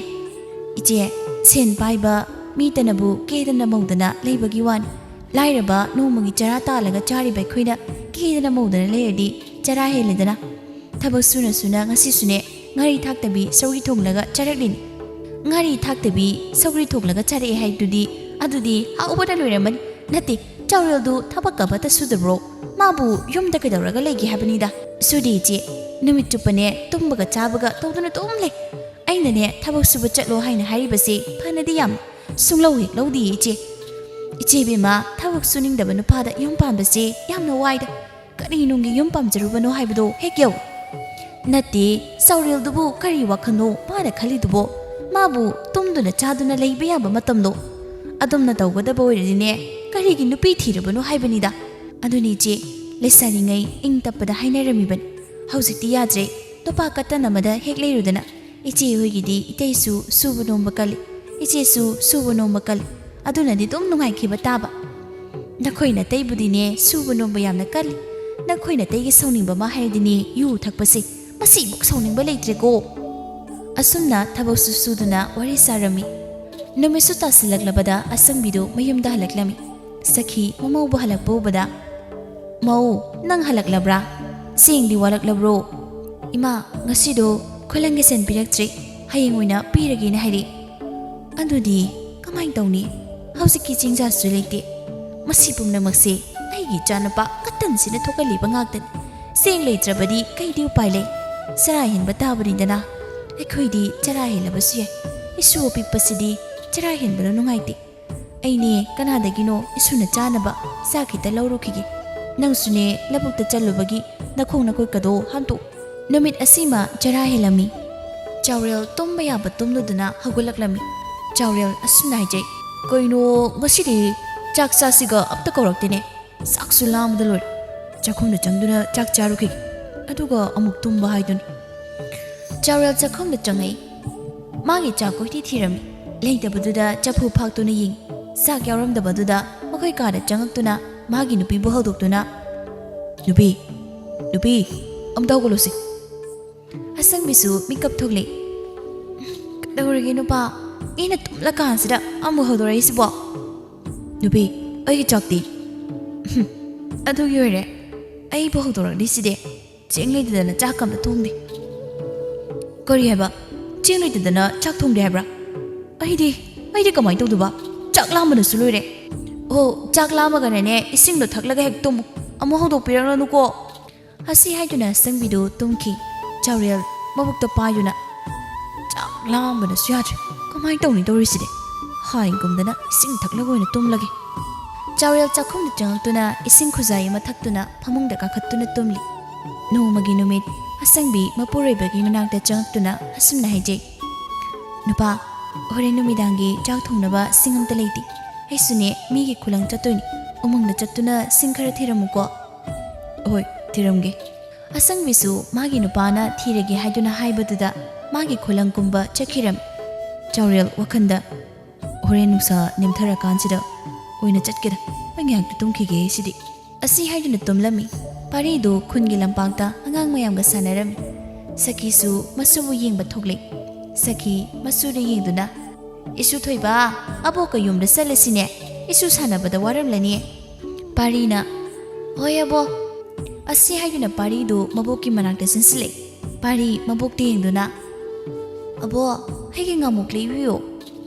"ꯏꯆꯦ, ꯁꯦꯟ ꯄꯥꯏꯕ ꯃꯤꯇꯅꯕꯨ ꯀꯦꯗꯅ ꯃꯧꯗꯅ ꯂꯩꯕꯒꯤ ꯋꯥꯅꯤ꯫ ꯂꯥꯏꯔꯕ ꯅꯣꯡꯃꯒꯤ ꯆꯔꯥ ꯇꯥꯜꯂꯒ ꯆꯥꯔꯤꯕ ꯑꯩꯈꯣꯏꯅ ꯀꯦꯗꯅ ꯃꯧꯗꯅ ꯂꯩꯔꯗꯤ ꯆꯔꯥ ꯍꯦꯜꯂꯦꯗꯅ꯫ ꯊꯕꯛ ꯁꯨꯅ ꯁꯨꯅ ꯉꯁꯤꯁꯨꯅꯦ ꯉꯥꯔꯤ ꯊꯥꯛꯇꯕꯤ ꯁꯧꯒ꯭ꯔꯤ ꯊꯣꯡꯂꯒ ꯆꯥꯔꯛꯂꯤꯅꯤ꯫" "ꯉꯥꯔꯤ ꯊꯥꯛꯇꯕꯤ ꯁꯧꯒ꯭ꯔꯤ ꯊꯣꯡꯂꯒ ꯆꯥꯔꯛꯑꯦ ꯍꯥꯏꯗꯨꯗꯤ ꯑꯗꯨꯗꯤ ꯍꯥꯎꯕꯅ ꯂꯣꯏꯔꯝꯃꯅꯤ꯫ ꯅꯠꯇꯦ, ꯆꯥꯎꯔꯦꯜꯗꯨ ꯊꯕꯛ ꯑꯃꯠꯇ ꯁꯨꯗꯕ꯭ꯔꯣ? ꯃꯥꯕꯨ ꯌꯨꯝꯗ ꯀꯩꯗꯧꯔꯒ ꯂꯩꯒꯦ ꯍꯥꯏꯕꯅꯤꯗ?" "ꯁꯨꯗꯦ ꯏꯆꯦ, ꯅꯨꯃꯤꯠ ꯆꯨꯞꯄꯅꯦ ꯇꯨꯝꯕꯒ ꯆꯥꯕꯒ ꯇꯧꯗꯨꯅ ꯑꯗꯨꯝ ꯂꯩ꯫ ꯑꯩꯅꯅꯦ ꯊꯕꯛ ꯁꯨꯕ ꯆꯠꯂꯣ ꯍꯥꯏꯅ ꯍꯥꯏꯔꯤꯕꯁꯦ ꯐꯅꯗꯤ ꯌꯥꯝ ꯁꯨꯡꯂꯧ ꯍꯦꯛ ꯂꯧꯗꯦ ꯏꯆꯦ꯫" "ꯏꯆꯦ ꯏꯕꯦꯝꯃ, ꯊꯕꯛ ꯁꯨꯅꯤꯡꯗꯕ ꯅꯨꯄꯥꯗ ꯌꯨꯝ ꯄꯥꯟꯕꯁꯦ ꯌꯥꯝꯅ ꯋꯥꯏꯗ꯫ ꯀꯔꯤ ꯅꯨꯡꯒꯤ ꯌꯨꯝ ꯄꯥꯝꯖꯔꯨꯕꯅꯣ ꯍꯥꯏꯕꯗꯣ ꯍꯦꯛ ꯌꯧ꯫" "ꯅꯠꯇꯦ, ꯆꯥꯎꯔꯦꯜꯗꯨꯕꯨ ꯀꯔꯤ ꯋꯥꯈꯜꯅꯣ ꯃꯥꯅ ꯈꯜꯂꯤꯗꯨꯕꯣ? ꯃꯥꯕꯨ ꯇꯨꯝꯗꯨꯅ ꯆꯥꯗꯨꯅ ꯂꯩꯕ ꯌꯥꯕ ꯃꯇꯝꯂꯣ? ꯑꯗꯨꯝꯅ ꯇꯧꯒꯗꯕ ꯑꯣꯏꯔꯗꯤꯅꯦ ꯀꯔꯤꯒꯤ ꯅꯨꯄꯤ ꯊꯤꯔꯕꯅꯣ ꯍꯥꯏꯕꯅꯤꯗ꯫ ꯑꯗꯨꯅꯤ ꯏꯆꯦ, ꯂꯩꯁꯥꯔꯤꯉꯩ ꯏꯪ ꯇꯞꯄꯗ ꯍꯥꯏꯅꯔꯝꯃꯤꯕꯅꯤ꯫ ꯍꯧꯖꯤꯛꯇꯤ ꯌꯥꯗ꯭ꯔꯦ, ꯅꯨꯄꯥ ꯀꯇꯟ ꯑꯃꯗ ꯍꯦꯛ ꯂꯩꯔꯨꯗꯅ꯫ ꯏꯆꯦ ꯍꯣꯏꯒꯤꯗꯤ ꯏꯇꯩꯁꯨ ꯁꯨꯕ ꯅꯣꯝꯕ ꯀꯜꯂꯤ꯫ ꯏꯆꯦꯁꯨ ꯁꯨꯕ ꯅꯣꯝꯕ ꯀꯜꯂꯤ, ꯑꯗꯨꯅꯗꯤ ꯑꯗꯨꯝ ꯅꯨꯡꯉꯥꯏꯈꯤꯕ ꯇꯥꯕ꯫ ꯅꯈꯣꯏ ꯅꯇꯩꯕꯨꯗꯤꯅꯦ ꯁꯨꯕ ꯅꯣꯝꯕ ꯌꯥꯝꯅ ꯀꯜꯂꯤ, ꯅꯈꯣꯏ ꯅꯇꯩꯒꯤ ꯁꯥꯎꯅꯤꯡꯕ ꯑꯃ ꯍꯥꯏꯔꯗꯤꯅꯦ ꯌꯨ ꯊꯛꯄꯁꯦ, ꯃꯁꯤꯃꯨꯛ ꯁꯥꯎꯅꯤꯡꯕ ꯂꯩꯇ꯭ꯔꯦꯀꯣ꯫ ꯑꯁꯨꯝꯅ ꯊꯕꯛꯁꯨ ꯁꯨꯗꯨꯅ ꯋꯥꯔꯤ ꯁꯥꯔꯝꯃꯤ꯫ ꯅꯨꯃꯤꯠꯁꯨ ꯇꯥꯁꯤꯜꯂꯛꯂꯕꯗ ꯑꯁꯪꯕꯤꯗꯨ ꯃꯌꯨꯝꯗ ꯍꯜꯂꯛꯂꯝꯃꯤ꯫ ꯁꯈꯤ ꯃꯃꯧꯕꯨ ꯍꯜꯂꯛꯄ ꯎꯕꯗ, "ꯃꯧ, ꯅꯪ ꯍꯜꯂꯛꯂꯕ꯭ꯔꯥ? ꯆꯦꯡꯗꯤ ꯋꯥꯠꯂꯛꯂꯕ꯭ꯔꯣ?" "ꯏꯃꯥ, ꯉꯁꯤꯗꯣ ꯈꯨꯂꯪꯒꯤ ꯁꯦꯟ ꯄꯤꯔꯛꯇ꯭ꯔꯤ, ꯍꯌꯦꯡ ꯑꯣꯏꯅ ꯄꯤꯔꯒꯦꯅ ꯍꯥꯏꯔꯛꯏ꯫" "ꯑꯗꯨꯗꯤ ꯀꯃꯥꯏꯅ ꯇꯧꯅꯤ? ꯍꯧꯖꯤꯛꯀꯤ ꯆꯦꯡꯖꯥꯁꯨ ꯂꯩꯇꯦ꯫ ꯃꯁꯤ ꯄꯨꯝꯅꯃꯛꯁꯦ ꯑꯩꯒꯤ ꯏꯆꯥꯅꯨꯄꯥ ꯀꯇꯟꯁꯤꯅ ꯊꯣꯛꯍꯜꯂꯤꯕ ꯉꯥꯛꯇꯅꯤ꯫ ꯆꯦꯡ ꯂꯩꯇ꯭ꯔꯕꯗꯤ ꯀꯩꯗꯤ ꯎꯄꯥꯏ ꯂꯩ? ꯆꯔꯥ ꯍꯦꯟꯕ ꯇꯥꯕꯅꯤꯗꯅ꯫ ꯑꯩꯈꯣꯏꯗꯤ ꯆꯔꯥ ꯍꯦꯜꯂꯕꯁꯨ ꯌꯥꯏ꯫ ꯏꯁꯨ ꯑꯄꯤꯛꯄꯁꯤꯗꯤ ꯆꯔꯥ ꯍꯦꯟꯕꯗꯣ ꯅꯨꯡꯉꯥꯏꯇꯦ꯫ ꯑꯩꯅꯦ ꯀꯅꯥꯗꯒꯤꯅꯣ ꯏꯁꯨꯅ ꯆꯥꯅꯕ ꯆꯥꯛ ꯈꯤꯇ ꯂꯧꯔꯨꯈꯤꯒꯦ꯫ ꯅꯪꯁꯨꯅꯦ ꯂꯧꯕꯨꯛꯇ ꯆꯠꯂꯨꯕꯒꯤ ꯅꯈꯣꯡ ꯅꯈꯨꯠꯀꯗꯣ ꯍꯥꯝꯇꯣꯛ꯫" ꯅꯨꯃꯤꯠ ꯑꯁꯤꯃ ꯆꯔꯥ ꯍꯦꯜꯂꯝꯃꯤ꯫ ꯆꯥꯎꯔꯦꯜ ꯇꯨꯝꯕ ꯌꯥꯕ ꯇꯨꯝꯂꯨꯗꯨꯅ ꯍꯧꯒꯠꯂꯛꯂꯝꯃꯤ꯫ ꯆꯥꯎꯔꯦꯜ ꯑꯁꯨꯝꯅ ꯍꯥꯏꯖꯩ, "ꯀꯩꯅꯣ, ꯉꯁꯤꯗꯤ ꯆꯥꯛ ꯆꯥꯁꯤꯒ ꯑꯝꯇ ꯀꯧꯔꯛꯇꯦꯅꯦ꯫ ꯆꯥꯛꯁꯨ ꯂꯥꯝꯕꯗ ꯂꯣꯏꯔꯦ꯫ ꯆꯥꯛꯈꯨꯝꯗ ꯆꯪꯗꯨꯅ ꯆꯥꯛ ꯆꯥꯔꯨꯈꯤꯒꯦ, ꯑꯗꯨꯒ ꯑꯃꯨꯛ ꯇꯨꯝꯕ ꯍꯥꯏꯗꯨꯅꯤ꯫" ꯆꯥꯎꯔꯦꯜ ꯆꯥꯛꯈꯨꯝꯗ ꯆꯪꯉꯛꯏ꯫ ꯃꯥꯒꯤ ꯆꯥꯛ ꯀꯣꯏꯊꯤ ꯊꯤꯔꯝꯃꯤ꯫ ꯂꯩꯇꯕꯗꯨꯗ ꯆꯐꯨ ꯐꯥꯛꯇꯨꯅ ꯌꯦꯡꯉꯤ꯫ ꯆꯥꯛ ꯌꯥꯎꯔꯝꯗꯕꯗꯨꯗ ꯃꯈꯣꯏ ꯀꯥꯗ ꯆꯪꯉꯛꯇꯨꯅ ꯃꯥꯒꯤ ꯅꯨꯄꯤꯕꯨ ꯍꯧꯗꯣꯛꯇꯨꯅ, "ꯅꯨꯄꯤ, ꯅꯨꯄꯤ, ꯑꯝꯇ ꯍꯧꯒꯠꯂꯨꯁꯤ꯫" ꯑꯁꯪꯕꯤꯁꯨ ꯃꯤꯀꯞ ꯊꯣꯛꯂꯛꯏ꯫ "ꯀꯩꯗꯧꯔꯒꯦ ꯅꯨꯄꯥ? ꯃꯤꯅ ꯇꯨꯝꯂꯀꯥꯟꯁꯤꯗ ꯑꯃꯨꯛ ꯍꯧꯗꯣꯔꯛꯏꯁꯤꯕꯣ?" "ꯅꯨꯄꯤ, ꯑꯩꯒꯤ ꯆꯥꯛꯇꯤ?" "ꯍꯨꯝ, ꯑꯗꯨꯒꯤ ꯑꯣꯏꯔꯦ꯫ ꯑꯩꯕꯨ ꯍꯧꯗꯣꯔꯛꯂꯤꯁꯤꯗꯤ꯫ ꯆꯦꯡ ꯂꯩꯇꯗꯅ ꯆꯥꯛ ꯑꯝꯇ ꯊꯣꯡꯗꯦ꯫" "ꯀꯔꯤ ꯍꯥꯏꯕ? ꯆꯦꯡ ꯂꯩꯇꯗꯅ ꯆꯥꯛ ꯊꯣꯡꯗꯦ ꯍꯥꯏꯕ꯭ꯔꯥ? ꯑꯩꯗꯤ, ꯑꯩꯗꯤ ꯀꯃꯥꯏꯅ ꯇꯧꯗꯣꯏꯕ? ꯆꯥꯛ ꯂꯥꯝꯕꯅꯁꯨ ꯂꯣꯏꯔꯦ꯫" "ꯑꯣ, ꯆꯥꯛ ꯂꯥꯝꯃꯒꯅꯅꯦ ꯏꯁꯤꯡꯗꯣ ꯊꯛꯂꯒ ꯍꯦꯛ ꯇꯨꯝꯃꯨ꯫ ꯑꯃꯨꯛ ꯍꯧꯗꯣꯛꯄꯤꯔꯛꯂꯅꯨꯀꯣ꯫" ꯑꯁꯤ ꯍꯥꯏꯗꯨꯅ ꯑꯁꯪꯕꯤꯗꯨ ꯇꯨꯝꯈꯤ꯫ ꯆꯥꯎꯔꯦꯜ ꯃꯕꯨꯛꯇ ꯄꯥꯏꯗꯨꯅ, "ꯆꯥꯛ ꯂꯥꯝꯕꯅꯁꯨ ꯌꯥꯗ꯭ꯔꯦ꯫ ꯀꯃꯥꯏꯅ ꯇꯧꯅꯤ ꯇꯧꯔꯤꯁꯤꯗꯤ? ꯍꯥꯏꯒꯨꯝꯗꯅ ꯏꯁꯤꯡ ꯊꯛꯂꯒ ꯑꯣꯏꯅ ꯇꯨꯝꯂꯒꯦ꯫" ꯆꯥꯎꯔꯦꯜ ꯆꯥꯛꯈꯨꯝꯗ ꯆꯪꯉꯛꯇꯨꯅ ꯏꯁꯤꯡ ꯈꯨꯖꯥꯏ ꯑꯃ ꯊꯛꯇꯨꯅ ꯐꯃꯨꯡꯗ ꯀꯥꯈꯠꯇꯨꯅ ꯇꯨꯝꯂꯤ꯫ ꯅꯣꯡꯃꯒꯤ ꯅꯨꯃꯤꯠ ꯑꯁꯪꯕꯤ ꯃꯄꯨꯔꯣꯏꯕꯒꯤ ꯃꯅꯥꯛꯇ ꯆꯪꯉꯛꯇꯨꯅ ꯑꯁꯨꯝꯅ ꯍꯥꯏꯖꯩ, "ꯅꯨꯄꯥ, ꯍꯣꯔꯦꯟ ꯅꯨꯃꯤꯗꯥꯡꯒꯤ ꯆꯥꯛ ꯊꯣꯡꯅꯕ ꯁꯤꯡ ꯑꯝꯇ ꯂꯩꯇꯦ꯫ ꯑꯩꯁꯨꯅꯦ ꯃꯤꯒꯤ ꯈꯨꯂꯪ ꯆꯠꯇꯣꯏꯅꯤ꯫ ꯎꯃꯪꯗ ꯆꯠꯇꯨꯅ ꯁꯤꯡ ꯈꯔ ꯊꯤꯔꯝꯃꯨꯀꯣ꯫" "ꯍꯣꯏ, ꯊꯤꯔꯝꯒꯦ꯫" ꯑꯁꯪꯕꯤꯁꯨ ꯃꯥꯒꯤ ꯅꯨꯄꯥꯅ ꯊꯤꯔꯒꯦ ꯍꯥꯏꯗꯨꯅ ꯍꯥꯏꯕꯗꯨꯗ ꯃꯥꯒꯤ ꯈꯨꯂꯪ ꯀꯨꯝꯕ ꯆꯠꯈꯤꯔꯝꯃꯤ꯫ ꯆꯥꯎꯔꯦꯜ ꯋꯥꯈꯟꯗ, "ꯍꯣꯔꯦꯟ ꯅꯨꯡꯁꯥ ꯅꯦꯝꯊꯔꯀꯥꯟꯁꯤꯗ ꯑꯣꯏꯅ ꯆꯠꯀꯦꯗ, ꯑꯩ ꯉꯥꯏꯍꯥꯛꯇꯤ ꯇꯨꯝꯈꯤꯒꯦ ꯁꯤꯗꯤ"꯫ ꯑꯁꯤ ꯍꯥꯏꯗꯨꯅ ꯇꯨꯝꯂꯝꯃꯤ꯫ ꯄꯥꯔꯤꯗꯨ ꯈꯨꯟꯒꯤ ꯂꯝꯄꯥꯛꯇ ꯑꯉꯥꯡ ꯃꯌꯥꯝꯒ ꯁꯥꯟꯅꯔꯝꯃꯤ꯫ ꯁꯈꯤꯁꯨ ꯃꯁꯨꯕꯨ ꯌꯦꯡꯕ ꯊꯣꯛꯂꯛꯏ꯫ ꯁꯈꯤ ꯃꯁꯨꯗ ꯌꯦꯡꯗꯨꯅ, "ꯏꯁꯨ ꯊꯣꯏꯕ, ꯑꯕꯣꯛꯀ ꯌꯨꯝꯗ ꯆꯠꯂꯁꯤꯅꯦ, ꯏꯁꯨ ꯁꯥꯟꯅꯕꯗ ꯋꯥꯔꯝꯂꯅꯤ"꯫ ꯄꯥꯔꯤꯅ, "ꯍꯣꯏ ꯑꯕꯣ"꯫ ꯑꯁꯤ ꯍꯥꯏꯗꯨꯅ ꯄꯥꯔꯤꯗꯨ ꯃꯕꯣꯛꯀꯤ ꯃꯅꯥꯛꯇ ꯆꯪꯁꯤꯜꯂꯛꯏ꯫ ꯄꯥꯔꯤ ꯃꯕꯣꯛꯇ ꯌꯦꯡꯗꯨꯅ, "ꯑꯕꯣ, ꯑꯩꯒꯤ ꯉꯥꯃꯨꯛ ꯂꯩꯕꯤꯌꯨ"꯫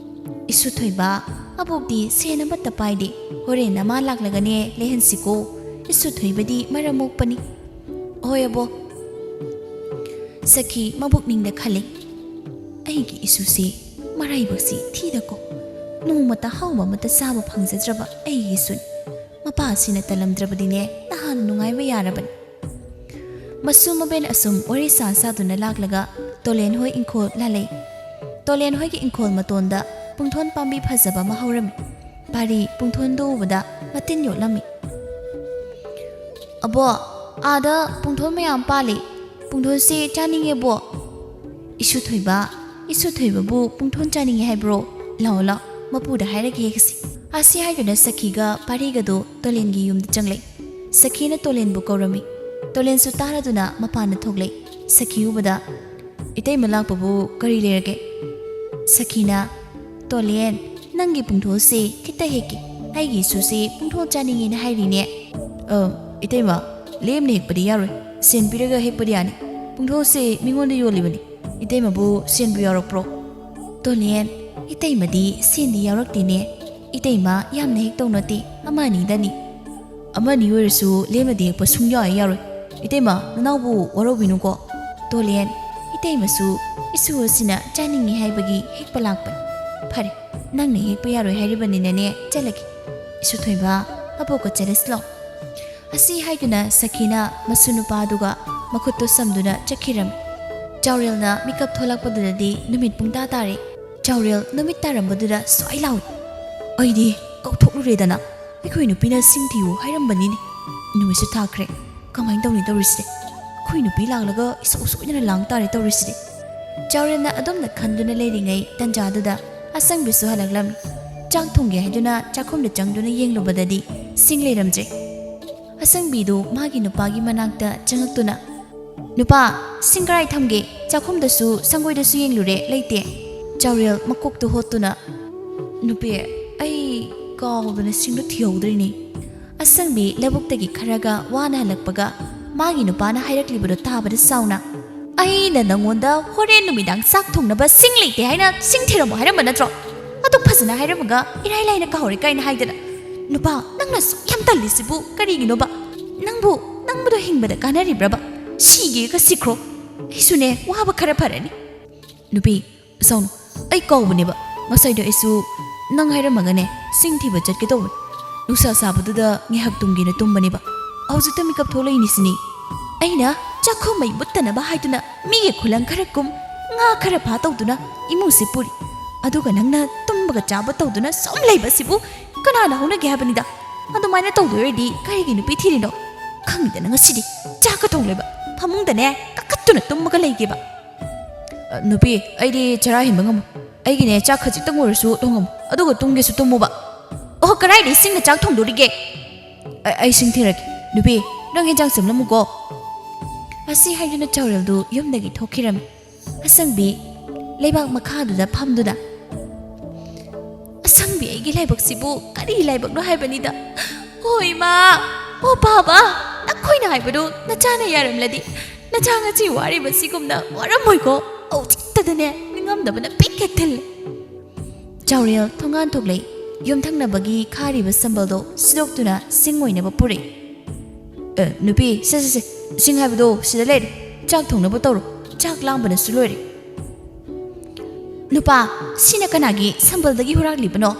"ꯏꯁꯨ ꯊꯣꯏꯕ, ꯑꯕꯣꯛꯇꯤ ꯁꯦꯟ ꯑꯃꯠꯇ ꯄꯥꯏꯗꯦ, ꯍꯣꯔꯦꯟ ꯅꯃꯥ ꯂꯥꯛꯂꯒꯅꯦ ꯂꯩꯍꯟꯁꯤꯀꯣ"꯫ ꯏꯁꯨ ꯊꯣꯏꯕꯗꯤ ꯃꯔꯝ ꯃꯣꯛꯄꯅꯤ꯫ "ꯍꯣꯏ ꯑꯕꯣ"꯫ ꯁꯈꯤ ꯃꯕꯨꯛꯅꯤꯡꯗ ꯈꯜꯂꯤ, "ꯑꯩꯒꯤ ꯏꯁꯨꯁꯤ ꯃꯔꯥꯏꯕꯛꯁꯤ ꯊꯤꯗꯀꯣ, ꯅꯣꯡꯃꯇ ꯑꯍꯥꯎꯕ ꯑꯃꯠꯇ ꯆꯥꯕ ꯐꯪꯖꯗ꯭ꯔꯕ ꯑꯩꯒꯤ ꯏꯁꯨꯅꯤ꯫ ꯃꯄꯥꯁꯤꯅ ꯇꯜꯂꯝꯗ꯭ꯔꯕꯗꯤꯅꯦ ꯅꯍꯥꯟ ꯅꯨꯡꯉꯥꯏꯕ ꯌꯥꯔꯕꯅꯤ"꯫ ꯃꯁꯨ ꯃꯕꯦꯟ ꯑꯁꯨꯝ ꯋꯥꯔꯤ ꯁꯥ ꯁꯥꯗꯨꯅ ꯂꯥꯛꯂꯒ ꯇꯣꯂꯦꯟ ꯍꯣꯏ ꯏꯪꯈꯣꯜ ꯂꯥꯜꯂꯛꯏ꯫ ꯇꯣꯂꯦꯟ ꯍꯣꯏꯒꯤ ꯏꯪꯈꯣꯜ ꯃꯇꯣꯟꯗ ꯄꯨꯡꯊꯣꯟ ꯄꯥꯝꯕꯤ ꯐꯖꯕ ꯑꯃ ꯍꯧꯔꯝꯃꯤ꯫ ꯄꯥꯔꯤ ꯄꯨꯡꯊꯣꯟꯗꯨ ꯎꯕꯗ ꯃꯇꯤꯟ ꯌꯣꯠꯂꯝꯃꯤ꯫ "ꯑꯕꯣ, ꯑꯥꯗ ꯄꯨꯡꯊꯣꯟ ꯃꯌꯥꯝ ꯄꯥꯜꯂꯤ꯫ ꯄꯨꯡꯊꯣꯟꯁꯦ ꯆꯥꯅꯤꯡꯉꯦꯕꯣ"꯫ "ꯏꯁꯨ ꯊꯣꯏꯕ, ꯏꯁꯨ ꯊꯣꯏꯕꯕꯨ ꯄꯨꯡꯊꯣꯟ ꯆꯥꯅꯤꯡꯉꯦ ꯍꯥꯏꯕ꯭ꯔꯣ? ꯂꯥꯛꯑꯣ ꯂꯥꯛꯑꯣ, ꯃꯄꯨꯗ ꯍꯥꯏꯔꯒ ꯍꯦꯛꯁꯤ"꯫ ꯑꯁꯤ ꯍꯥꯏꯗꯨꯅ ꯁꯈꯤꯒ ꯄꯥꯔꯤꯒꯗꯨ ꯇꯣꯂꯦꯟꯒꯤ ꯌꯨꯝꯗ ꯆꯪꯂꯛꯏ꯫ ꯁꯈꯤꯅ ꯇꯣꯂꯦꯟꯕꯨ ꯀꯧꯔꯝꯃꯤ꯫ ꯇꯣꯂꯦꯟꯁꯨ ꯇꯥꯔꯗꯨꯅ ꯃꯄꯥꯟꯗ ꯊꯣꯛꯂꯛꯏ꯫ ꯁꯈꯤ ꯎꯕꯗ, "ꯏꯇꯩꯃ ꯂꯥꯛꯄꯕꯨ ꯀꯔꯤ ꯂꯩꯔꯒꯦ?" ꯁꯈꯤꯅ, "ꯇꯣꯂꯦꯟ, ꯅꯪꯒꯤ ꯄꯨꯡꯊꯣꯟꯁꯦ ꯈꯤꯇ ꯍꯦꯛꯀꯦ꯫ ꯑꯩꯒꯤ ꯏꯁꯨꯁꯦ ꯄꯨꯡꯊꯣꯟ ꯆꯥꯅꯤꯡꯉꯦꯅ ꯍꯥꯏꯔꯤꯅꯦ"꯫ "ꯑ, ꯏꯇꯩꯃ, ꯂꯦꯝꯅ ꯍꯦꯛꯄꯗꯤ ꯌꯥꯔꯣꯏ꯫ ꯁꯦꯟ ꯄꯤꯔꯒ ꯍꯦꯛꯄꯗꯤ ꯌꯥꯅꯤ꯫ ꯄꯨꯡꯊꯣꯟꯁꯦ ꯃꯤꯉꯣꯟꯗ ꯌꯣꯜꯂꯤꯕꯅꯤ꯫ ꯏꯇꯩꯃꯕꯨ ꯁꯦꯟꯕꯨ ꯌꯥꯎꯔꯛꯄ꯭ꯔꯣ?" "ꯇꯣꯂꯦꯟ, ꯏꯇꯩꯃꯗꯤ ꯁꯦꯟꯗꯤ ꯌꯥꯎꯔꯛꯇꯦꯅꯦ꯫ ꯏꯇꯩꯃ ꯌꯥꯝꯅ ꯍꯦꯛ ꯇꯧꯅꯗꯦ, ꯑꯃ ꯑꯅꯤꯗꯅꯤ"꯫ "ꯑꯃ ꯑꯅꯤ ꯑꯣꯏꯔꯁꯨ ꯂꯦꯝꯅꯗꯤ ꯍꯦꯛꯄ ꯁꯨꯡꯌꯥ ꯍꯦꯛ ꯌꯥꯔꯣꯏ꯫ ꯏꯇꯩꯃ, ꯅꯅꯥꯎꯕꯨ ꯋꯥꯔꯧꯕꯤꯅꯨꯀꯣ"꯫ "ꯇꯣꯂꯦꯟ, ꯏꯇꯩꯃꯁꯨ ꯏꯁꯨ ꯑꯁꯤꯅ ꯆꯥꯅꯤꯡꯉꯤ ꯍꯥꯏꯕꯒꯤ ꯍꯦꯛꯄ ꯂꯥꯛꯄꯅꯤ꯫ ꯐꯔꯦ, ꯅꯪꯅ ꯍꯦꯛꯄ ꯌꯥꯔꯣꯏ ꯍꯥꯏꯔꯤꯕꯅꯤꯅꯅꯦ, ꯆꯠꯂꯒꯦ꯫ ꯏꯁꯨ ꯊꯣꯏꯕ, ꯑꯕꯣꯛꯀ ꯆꯠꯂꯁꯤ ꯂꯥꯎ"꯫ ꯑꯁꯤ ꯍꯥꯏꯗꯨꯅ ꯁꯈꯤꯅ ꯃꯁꯨ ꯅꯨꯄꯥꯗꯨꯒ ꯃꯈꯨꯠꯇꯨ ꯁꯝꯗꯨꯅ ꯆꯠꯈꯤꯔꯝꯃꯤ꯫ ꯆꯥꯎꯔꯦꯜꯅ ꯃꯤꯀꯞ ꯊꯣꯛꯂꯛꯄꯗꯨꯗꯗꯤ ꯅꯨꯃꯤꯠ ꯄꯨꯡꯇꯥ ꯇꯥꯔꯦ꯫ ꯆꯥꯎꯔꯦꯜ ꯅꯨꯃꯤꯠ ꯇꯥꯔꯝꯕꯗꯨꯗ ꯁ꯭ꯋꯥꯏ ꯂꯥꯎꯏ꯫ "ꯑꯩꯗꯤ ꯀꯧꯊꯣꯛꯂꯨꯔꯦꯗꯅ꯫ ꯑꯩꯈꯣꯏ ꯅꯨꯄꯤꯅ ꯁꯤꯡ ꯊꯤꯌꯨ ꯍꯥꯏꯔꯝꯕꯅꯤꯅꯦ꯫ ꯅꯨꯃꯤꯠꯁꯨ ꯊꯥꯈ꯭ꯔꯦ꯫ ꯀꯃꯥꯏꯅ ꯇꯧꯅꯤ ꯇꯧꯔꯤꯁꯤꯗꯤ? ꯑꯩꯈꯣꯏ ꯅꯨꯄꯤ ꯂꯥꯛꯂꯒ ꯏꯁꯧ ꯁꯣꯏꯗꯅ ꯂꯥꯡ ꯇꯥꯔꯦ ꯇꯧꯔꯤꯁꯤꯗꯤ"꯫ ꯆꯥꯎꯔꯦꯜꯅ ꯑꯗꯨꯝꯅ ꯈꯟꯗꯨꯅ ꯂꯩꯔꯤꯉꯩ ꯇꯟꯖꯥꯗꯨꯗ ꯑꯁꯪꯕꯤꯁꯨ ꯍꯜꯂꯛꯂꯝꯃꯤ꯫ ꯆꯥꯛ ꯊꯣꯡꯒꯦ ꯍꯥꯏꯗꯨꯅ ꯆꯥꯛꯈꯨꯝꯗ ꯆꯪꯗꯨꯅ ꯌꯦꯡꯂꯨꯕꯗꯗꯤ ꯁꯤꯡ ꯂꯩꯔꯝꯗ꯭ꯔꯦ꯫ ꯑꯁꯪꯕꯤꯗꯨ ꯃꯥꯒꯤ ꯅꯨꯄꯥꯒꯤ ꯃꯅꯥꯛꯇ ꯆꯪꯉꯛꯇꯨꯅ, "ꯅꯨꯄꯥ, ꯁꯤꯡ ꯀꯔꯥꯏ ꯊꯝꯒꯦ? ꯆꯥꯛꯈꯨꯝꯗꯁꯨ ꯁꯪꯒꯣꯏꯗꯁꯨ ꯌꯦꯡꯂꯨꯔꯦ, ꯂꯩꯇꯦ꯫" ꯆꯥꯎꯔꯦꯜ ꯃꯀꯣꯛꯇꯨ ꯍꯣꯠꯇꯨꯅ, "ꯅꯨꯄꯤ, ꯑꯩ ꯀꯥꯎꯗꯅ ꯁꯤꯡꯗꯣ ꯊꯤꯍꯧꯗ꯭ꯔꯤꯅꯦ꯫" ꯑꯁꯪꯕꯤ ꯂꯧꯕꯨꯛꯇꯒꯤ ꯈꯔꯒ ꯋꯥꯅ ꯍꯜꯂꯛꯄꯒ ꯃꯥꯒꯤ ꯅꯨꯄꯥꯅ ꯍꯥꯏꯔꯛꯂꯤꯕꯗꯣ ꯇꯥꯕꯗ ꯁꯥꯎꯅ, "ꯑꯩꯅ ꯅꯪꯉꯣꯟꯗ ꯍꯣꯔꯦꯟ ꯅꯨꯃꯤꯗꯥꯡ ꯆꯥꯛ ꯊꯣꯡꯅꯕ ꯁꯤꯡ ꯂꯩꯇꯦ ꯍꯥꯏꯅ ꯁꯤꯡ ꯊꯤꯔꯝꯃꯣ ꯍꯥꯏꯔꯝꯕ ꯅꯠꯇ꯭ꯔꯣ? ꯑꯗꯨꯛ ꯐꯖꯅ ꯍꯥꯏꯔꯝꯃꯒ ꯏꯔꯥꯏ ꯂꯥꯏꯅ ꯀꯥꯎꯔꯦ ꯀꯥꯏꯅ ꯍꯥꯏꯗꯅ꯫ ꯅꯨꯄꯥ, ꯅꯪꯅ ꯑꯁꯨꯛ ꯌꯥꯝ ꯇꯜꯂꯤꯁꯤꯕꯨ ꯀꯔꯤꯒꯤꯅꯣꯕ? ꯅꯪꯕꯨ, ꯅꯪꯕꯨꯗꯣ ꯍꯤꯡꯕꯗ ꯀꯥꯟꯅꯔꯤꯕ꯭ꯔꯕ? ꯁꯤꯒꯦꯒ ꯁꯤꯈ꯭ꯔꯣ꯫ ꯑꯩꯁꯨꯅꯦ, ꯋꯥꯕ ꯈꯔ ꯐꯔꯅꯤ꯫" "ꯅꯨꯄꯤ, ꯁꯥꯎꯅꯨ, ꯑꯩ ꯀꯥꯎꯕꯅꯦꯕ꯫ ꯉꯁꯥꯏꯗꯣ ꯑꯩꯁꯨ ꯅꯪ ꯍꯥꯏꯔꯝꯃꯒꯅꯦ, ꯁꯤꯡ ꯊꯤꯕ ꯆꯠꯀꯦ ꯇꯧꯕꯅꯤ꯫ ꯅꯨꯡꯁꯥ ꯁꯥꯕꯗꯨꯗ ꯉꯥꯏꯍꯥꯛ ꯇꯨꯝꯒꯦꯅ ꯇꯨꯝꯕꯅꯦꯕ꯫ ꯍꯧꯖꯤꯛꯇ ꯃꯤꯀꯞ ꯊꯣꯛꯂꯛꯏꯅꯤꯁꯤꯅꯤ꯫ ꯑꯩꯅ ꯆꯥꯛꯈꯨꯝ ꯃꯩ ꯃꯨꯠꯇꯅꯕ ꯍꯥꯏꯗꯨꯅ ꯃꯤꯒꯤ ꯈꯨꯂꯪ ꯈꯔ ꯀꯨꯝ, ꯉꯥ ꯈꯔ ꯐꯥ ꯇꯧꯗꯨꯅ ꯏꯃꯨꯡꯁꯤ ꯄꯨꯔꯤ꯫ ꯑꯗꯨꯒ ꯅꯪꯅ ꯇꯨꯝꯕꯒ ꯆꯥꯕ ꯇꯧꯗꯨꯅ ꯁꯨꯝ ꯂꯩꯕꯁꯤꯕꯨ ꯀꯅꯥꯅ ꯍꯧꯅꯒꯦ ꯍꯥꯏꯕꯅꯤꯗ? ꯑꯗꯨꯃꯥꯏꯅ ꯇꯧꯗꯣꯏ ꯑꯣꯏꯔꯗꯤ ꯀꯔꯤꯒꯤ ꯅꯨꯄꯤ ꯊꯤꯔꯤꯅꯣ? ꯈꯪꯗꯦꯗꯅ ꯉꯁꯤꯗꯤ ꯆꯥꯛꯀ ꯊꯣꯡꯂꯦꯕ꯫ ꯐꯃꯨꯡꯗꯅꯦ ꯀꯥꯈꯠꯇꯨꯅ ꯇꯨꯝꯃꯒ ꯂꯩꯒꯦꯕ꯫" "ꯑ, ꯅꯨꯄꯤ, ꯑꯩꯗꯤ ꯆꯔꯥ ꯍꯦꯟꯕ ꯉꯝꯃꯣꯏ꯫ ꯑꯩꯒꯤꯅꯦ ꯆꯥꯛ ꯈꯖꯤꯛꯇꯪ ꯑꯣꯏꯔꯁꯨ ꯊꯣꯡꯉꯝꯃꯨ, ꯑꯗꯨꯒ ꯇꯨꯝꯒꯦꯁꯨ ꯇꯨꯝꯃꯨꯕ꯫" "ꯑꯣ, ꯀꯗꯥꯏꯗ ꯏꯁꯤꯡꯅ ꯆꯥꯛ ꯊꯣꯡꯗꯣꯔꯤꯒꯦ? ꯑ-, ꯑꯩ ꯁꯤꯡ ꯊꯤꯔꯛꯀꯦ꯫ ꯅꯨꯄꯤ, ꯅꯪ ꯏꯟꯖꯥꯡ ꯁꯦꯝꯂꯝꯃꯨꯀꯣ꯫" ꯑꯁꯤ ꯍꯥꯏꯗꯨꯅ ꯆꯥꯎꯔꯦꯜꯗꯨ ꯌꯨꯝꯗꯒꯤ ꯊꯣꯛꯈꯤꯔꯝꯃꯤ꯫ ꯑꯁꯪꯕꯤ ꯂꯩꯕꯥꯛ ꯃꯈꯥꯗꯨꯗ ꯐꯝꯗꯨꯅ, "ꯑꯁꯪꯕꯤ, ꯑꯩꯒꯤ ꯂꯥꯏꯕꯛꯁꯤꯕꯨ ꯀꯔꯤ ꯂꯥꯏꯕꯛꯅꯣ ꯍꯥꯏꯕꯅꯤꯗ꯫ ꯍꯣ ꯏꯃꯥ, ꯍꯣ ꯄꯥꯕ, ꯅꯈꯣꯏꯅ ꯍꯥꯏꯕꯗꯨ ꯅꯆꯥꯅ ꯌꯥꯔꯝꯂꯗꯤ ꯅꯆꯥ ꯉꯁꯤ ꯋꯥꯔꯤꯕꯁꯤꯒꯨꯝꯅ ꯋꯥꯔꯝꯃꯣꯏꯀꯣ꯫ ꯍꯧꯖꯤꯛꯇꯗꯅꯦ ꯅꯤꯡꯉꯝꯗꯕꯅ ꯄꯤꯛ ꯍꯦꯛ ꯊꯜꯂꯦ꯫" ꯆꯥꯎꯔꯦꯜ ꯊꯣꯡꯒꯥꯟ ꯊꯣꯛꯂꯛꯏ꯫ ꯌꯨꯝꯊꯪꯅꯕꯒꯤ ꯈꯥꯔꯤꯕ ꯁꯝꯕꯜꯗꯣ ꯁꯤꯗꯣꯛꯇꯨꯅ ꯁꯤꯡ ꯑꯣꯏꯅꯕ ꯄꯨꯔꯛꯏ꯫ "ꯑꯦ, ꯅꯨꯄꯤ, ꯁꯦ, ꯁꯦ, ꯁꯦ, ꯁꯤꯡ ꯍꯥꯏꯕꯗꯣ ꯁꯤꯗ ꯂꯩꯔꯦ꯫ ꯆꯥꯛ ꯊꯣꯡꯅꯕ ꯇꯧꯔꯣ꯫ ꯆꯥꯛ ꯂꯥꯝꯕꯅꯁꯨ ꯂꯣꯏꯔꯦ꯫" "ꯅꯨꯄꯥ, ꯁꯤꯅ ꯀꯅꯥꯒꯤ ꯁꯝꯕꯜꯗꯒꯤ ꯍꯨꯔꯥꯜꯂꯤꯕꯅꯣ?"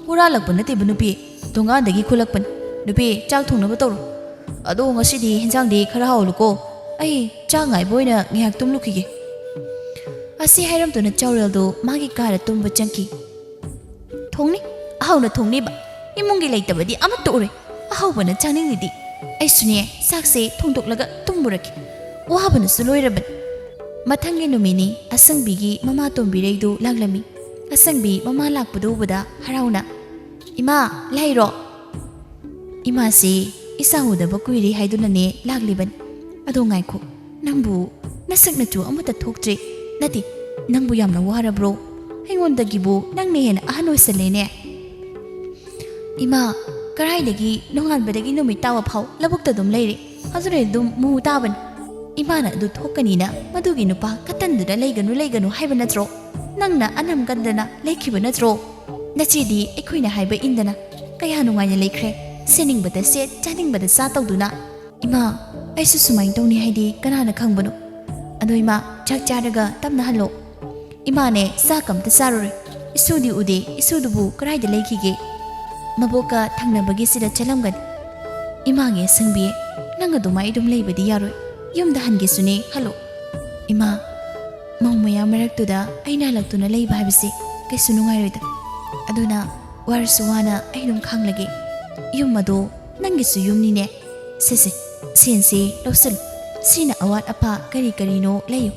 "ꯍꯨꯔꯥꯜꯂꯛꯄ ꯅꯠꯇꯦꯕ ꯅꯨꯄꯤ, ꯊꯣꯡꯒꯥꯟꯗꯒꯤ ꯈꯨꯜꯂꯛꯄꯅꯤ꯫ ꯅꯨꯄꯤ, ꯆꯥꯛ ꯊꯣꯡꯅꯕ ꯇꯧꯔꯣ꯫ ꯑꯗꯣ ꯉꯁꯤꯗꯤ ꯍꯦꯟꯖꯥꯡꯗꯤ ꯈꯔ ꯍꯥꯎꯍꯜꯂꯨꯀꯣ꯫ ꯑꯩ ꯆꯥꯛ ꯉꯥꯏꯕ ꯑꯣꯏꯅ ꯉꯥꯏꯍꯥꯛ ꯇꯨꯝꯂꯨꯈꯤꯒꯦ꯫" ꯑꯁꯤ ꯍꯥꯏꯔꯝꯗꯨꯅ ꯆꯥꯎꯔꯦꯜꯗꯨ ꯃꯥꯒꯤ ꯀꯥꯗ ꯇꯨꯝꯕ ꯆꯪꯈꯤ꯫ "ꯊꯣꯡꯅꯤ, ꯑꯍꯥꯎꯅ ꯊꯣꯡꯅꯤꯕ꯫ ꯏꯃꯨꯡꯒꯤ ꯂꯩꯇꯕꯗꯤ ꯑꯃꯠꯇ ꯎꯔꯣꯏ꯫ ꯑꯍꯥꯎꯕꯅ ꯆꯥꯅꯤꯡꯉꯤꯗꯤ꯫ ꯑꯩꯁꯨꯅꯦ, ꯆꯥꯛꯁꯦ ꯊꯣꯡꯗꯣꯛꯂꯒ ꯇꯨꯝꯃꯨꯔꯒꯦ꯫ ꯋꯥꯕꯅꯁꯨ ꯂꯣꯏꯔꯕꯅꯤ꯫" ꯃꯊꯪꯒꯤ ꯅꯨꯃꯤꯠꯅꯤ꯫ ꯑꯁꯪꯕꯤꯒꯤ ꯃꯃꯥ ꯇꯣꯝꯕꯤꯔꯩꯗꯨ ꯂꯥꯛꯂꯝꯃꯤ꯫ ꯑꯁꯪꯕꯤ ꯃꯃꯥ ꯂꯥꯛꯄꯗꯨ ꯎꯕꯗ ꯍꯔꯥꯎꯅ, "ꯏꯃꯥ, ꯂꯩꯔꯣ?" ꯏꯃꯥꯁꯤ ꯏꯆꯥ ꯎꯗꯕ ꯀꯨꯏꯔꯦ ꯍꯥꯏꯗꯨꯅꯅꯦ ꯂꯥꯛꯂꯤꯕꯅꯤ꯫ ꯑꯗꯣ ꯉꯥꯏꯈꯣ, ꯅꯪꯕꯨ ꯅꯁꯛ ꯅꯆꯨ ꯑꯃꯠꯇ ꯊꯣꯛꯇ꯭ꯔꯦ꯫ ꯅꯠꯇꯦ, ꯅꯪꯕꯨ ꯌꯥꯝꯅ ꯋꯥꯔꯕ꯭ꯔꯣ? ꯑꯩꯉꯣꯟꯗꯒꯤꯕꯨ ꯅꯪꯅ ꯍꯦꯟꯅ ꯑꯍꯟ ꯑꯣꯏꯁꯜꯂꯦꯅꯦ꯫ "ꯏꯃꯥ, ꯀꯔꯥꯏꯗꯒꯤ ꯅꯣꯡꯉꯥꯟꯕꯗꯒꯤ ꯅꯨꯃꯤꯠ ꯇꯥꯕ ꯐꯥꯎ ꯂꯧꯕꯨꯛꯇ ꯑꯗꯨꯝ ꯂꯩꯔꯦ꯫ ꯑꯗꯨꯅ ꯑꯗꯨꯝ ꯃꯨ ꯇꯥꯕꯅꯤ꯫ ꯏꯃꯥꯅ ꯑꯗꯨ ꯊꯣꯛꯀꯅꯤꯅ ꯃꯗꯨꯒꯤ ꯅꯨꯄꯥ ꯀꯇꯟꯗꯨꯗ ꯂꯩꯒꯅꯨ, ꯂꯩꯒꯅꯨ ꯍꯥꯏꯕ ꯅꯠꯇ꯭ꯔꯣ? ꯅꯪꯅ ꯑꯅꯝ ꯀꯟꯗꯅ ꯂꯩꯈꯤꯕ ꯅꯠꯇ꯭ꯔꯣ? ꯅꯆꯦꯗꯤ ꯑꯩꯈꯣꯏꯅ ꯍꯥꯏꯕ ꯏꯟꯗꯅ ꯀꯌꯥ ꯅꯨꯡꯉꯥꯏꯅ ꯂꯩꯈ꯭ꯔꯦ꯫ ꯁꯦꯠꯅꯤꯡꯕꯗ ꯁꯦꯠ, ꯆꯥꯅꯤꯡꯕꯗ ꯆꯥ ꯇꯧꯗꯨꯅ꯫ ꯏꯃꯥ, ꯑꯩꯁꯨ ꯁꯨꯃꯥꯏꯅ ꯇꯧꯅꯤ ꯍꯥꯏꯗꯤ ꯀꯅꯥꯅ ꯈꯪꯕꯅꯣ? ꯑꯗꯣ ꯏꯃꯥ, ꯆꯥꯛ ꯆꯥꯔꯒ ꯇꯞꯅ ꯍꯜꯂꯣ꯫ ꯏꯃꯥꯅꯦ, ꯆꯥꯛ ꯑꯝꯇ ꯆꯥꯔꯨꯔꯦ꯫ ꯏꯁꯨꯗꯤ ꯎꯗꯦ, ꯏꯁꯨꯗꯨꯕꯨ ꯀꯗꯥꯏꯗ ꯂꯩꯈꯤꯒꯦ? ꯃꯕꯣꯛꯀ ꯊꯪꯅꯕꯒꯤꯁꯤꯗ ꯆꯠꯂꯝꯒꯅꯤ꯫" "ꯏꯃꯥꯒꯤ ꯑꯁꯪꯕꯤ, ꯅꯪ ꯑꯗꯨꯃꯥꯏ ꯑꯗꯨꯝ ꯂꯩꯕꯗꯤ ꯌꯥꯔꯣꯏ꯫ ꯌꯨꯝꯗ ꯍꯟꯒꯦꯁꯨꯅꯦ ꯍꯜꯂꯣ꯫" "ꯏꯃꯥ, ꯃꯧ ꯃꯌꯥꯝ ꯃꯔꯛꯇꯨꯗ ꯑꯩꯅ ꯍꯜꯂꯛꯇꯨꯅ ꯂꯩꯕ ꯍꯥꯏꯕꯁꯦ ꯀꯩꯁꯨ ꯅꯨꯡꯉꯥꯏꯔꯣꯏꯗ꯫ ꯑꯗꯨꯅ ꯋꯥꯔꯁꯨ ꯋꯥꯅ ꯑꯩ ꯑꯗꯨꯝ ꯈꯥꯡꯂꯒꯦ꯫ ꯌꯨꯝ ꯑꯗꯣ ꯅꯪꯒꯤꯁꯨ ꯌꯨꯝꯅꯤꯅꯦ꯫ ꯁꯦ ꯁꯦ, ꯁꯦꯟꯁꯦ ꯂꯧꯁꯤꯜꯂꯨ꯫ ꯁꯤꯅ ꯑꯋꯥꯠ ꯑꯄꯥ ꯀꯔꯤ ꯀꯔꯤꯅꯣ ꯂꯩꯌꯨ꯫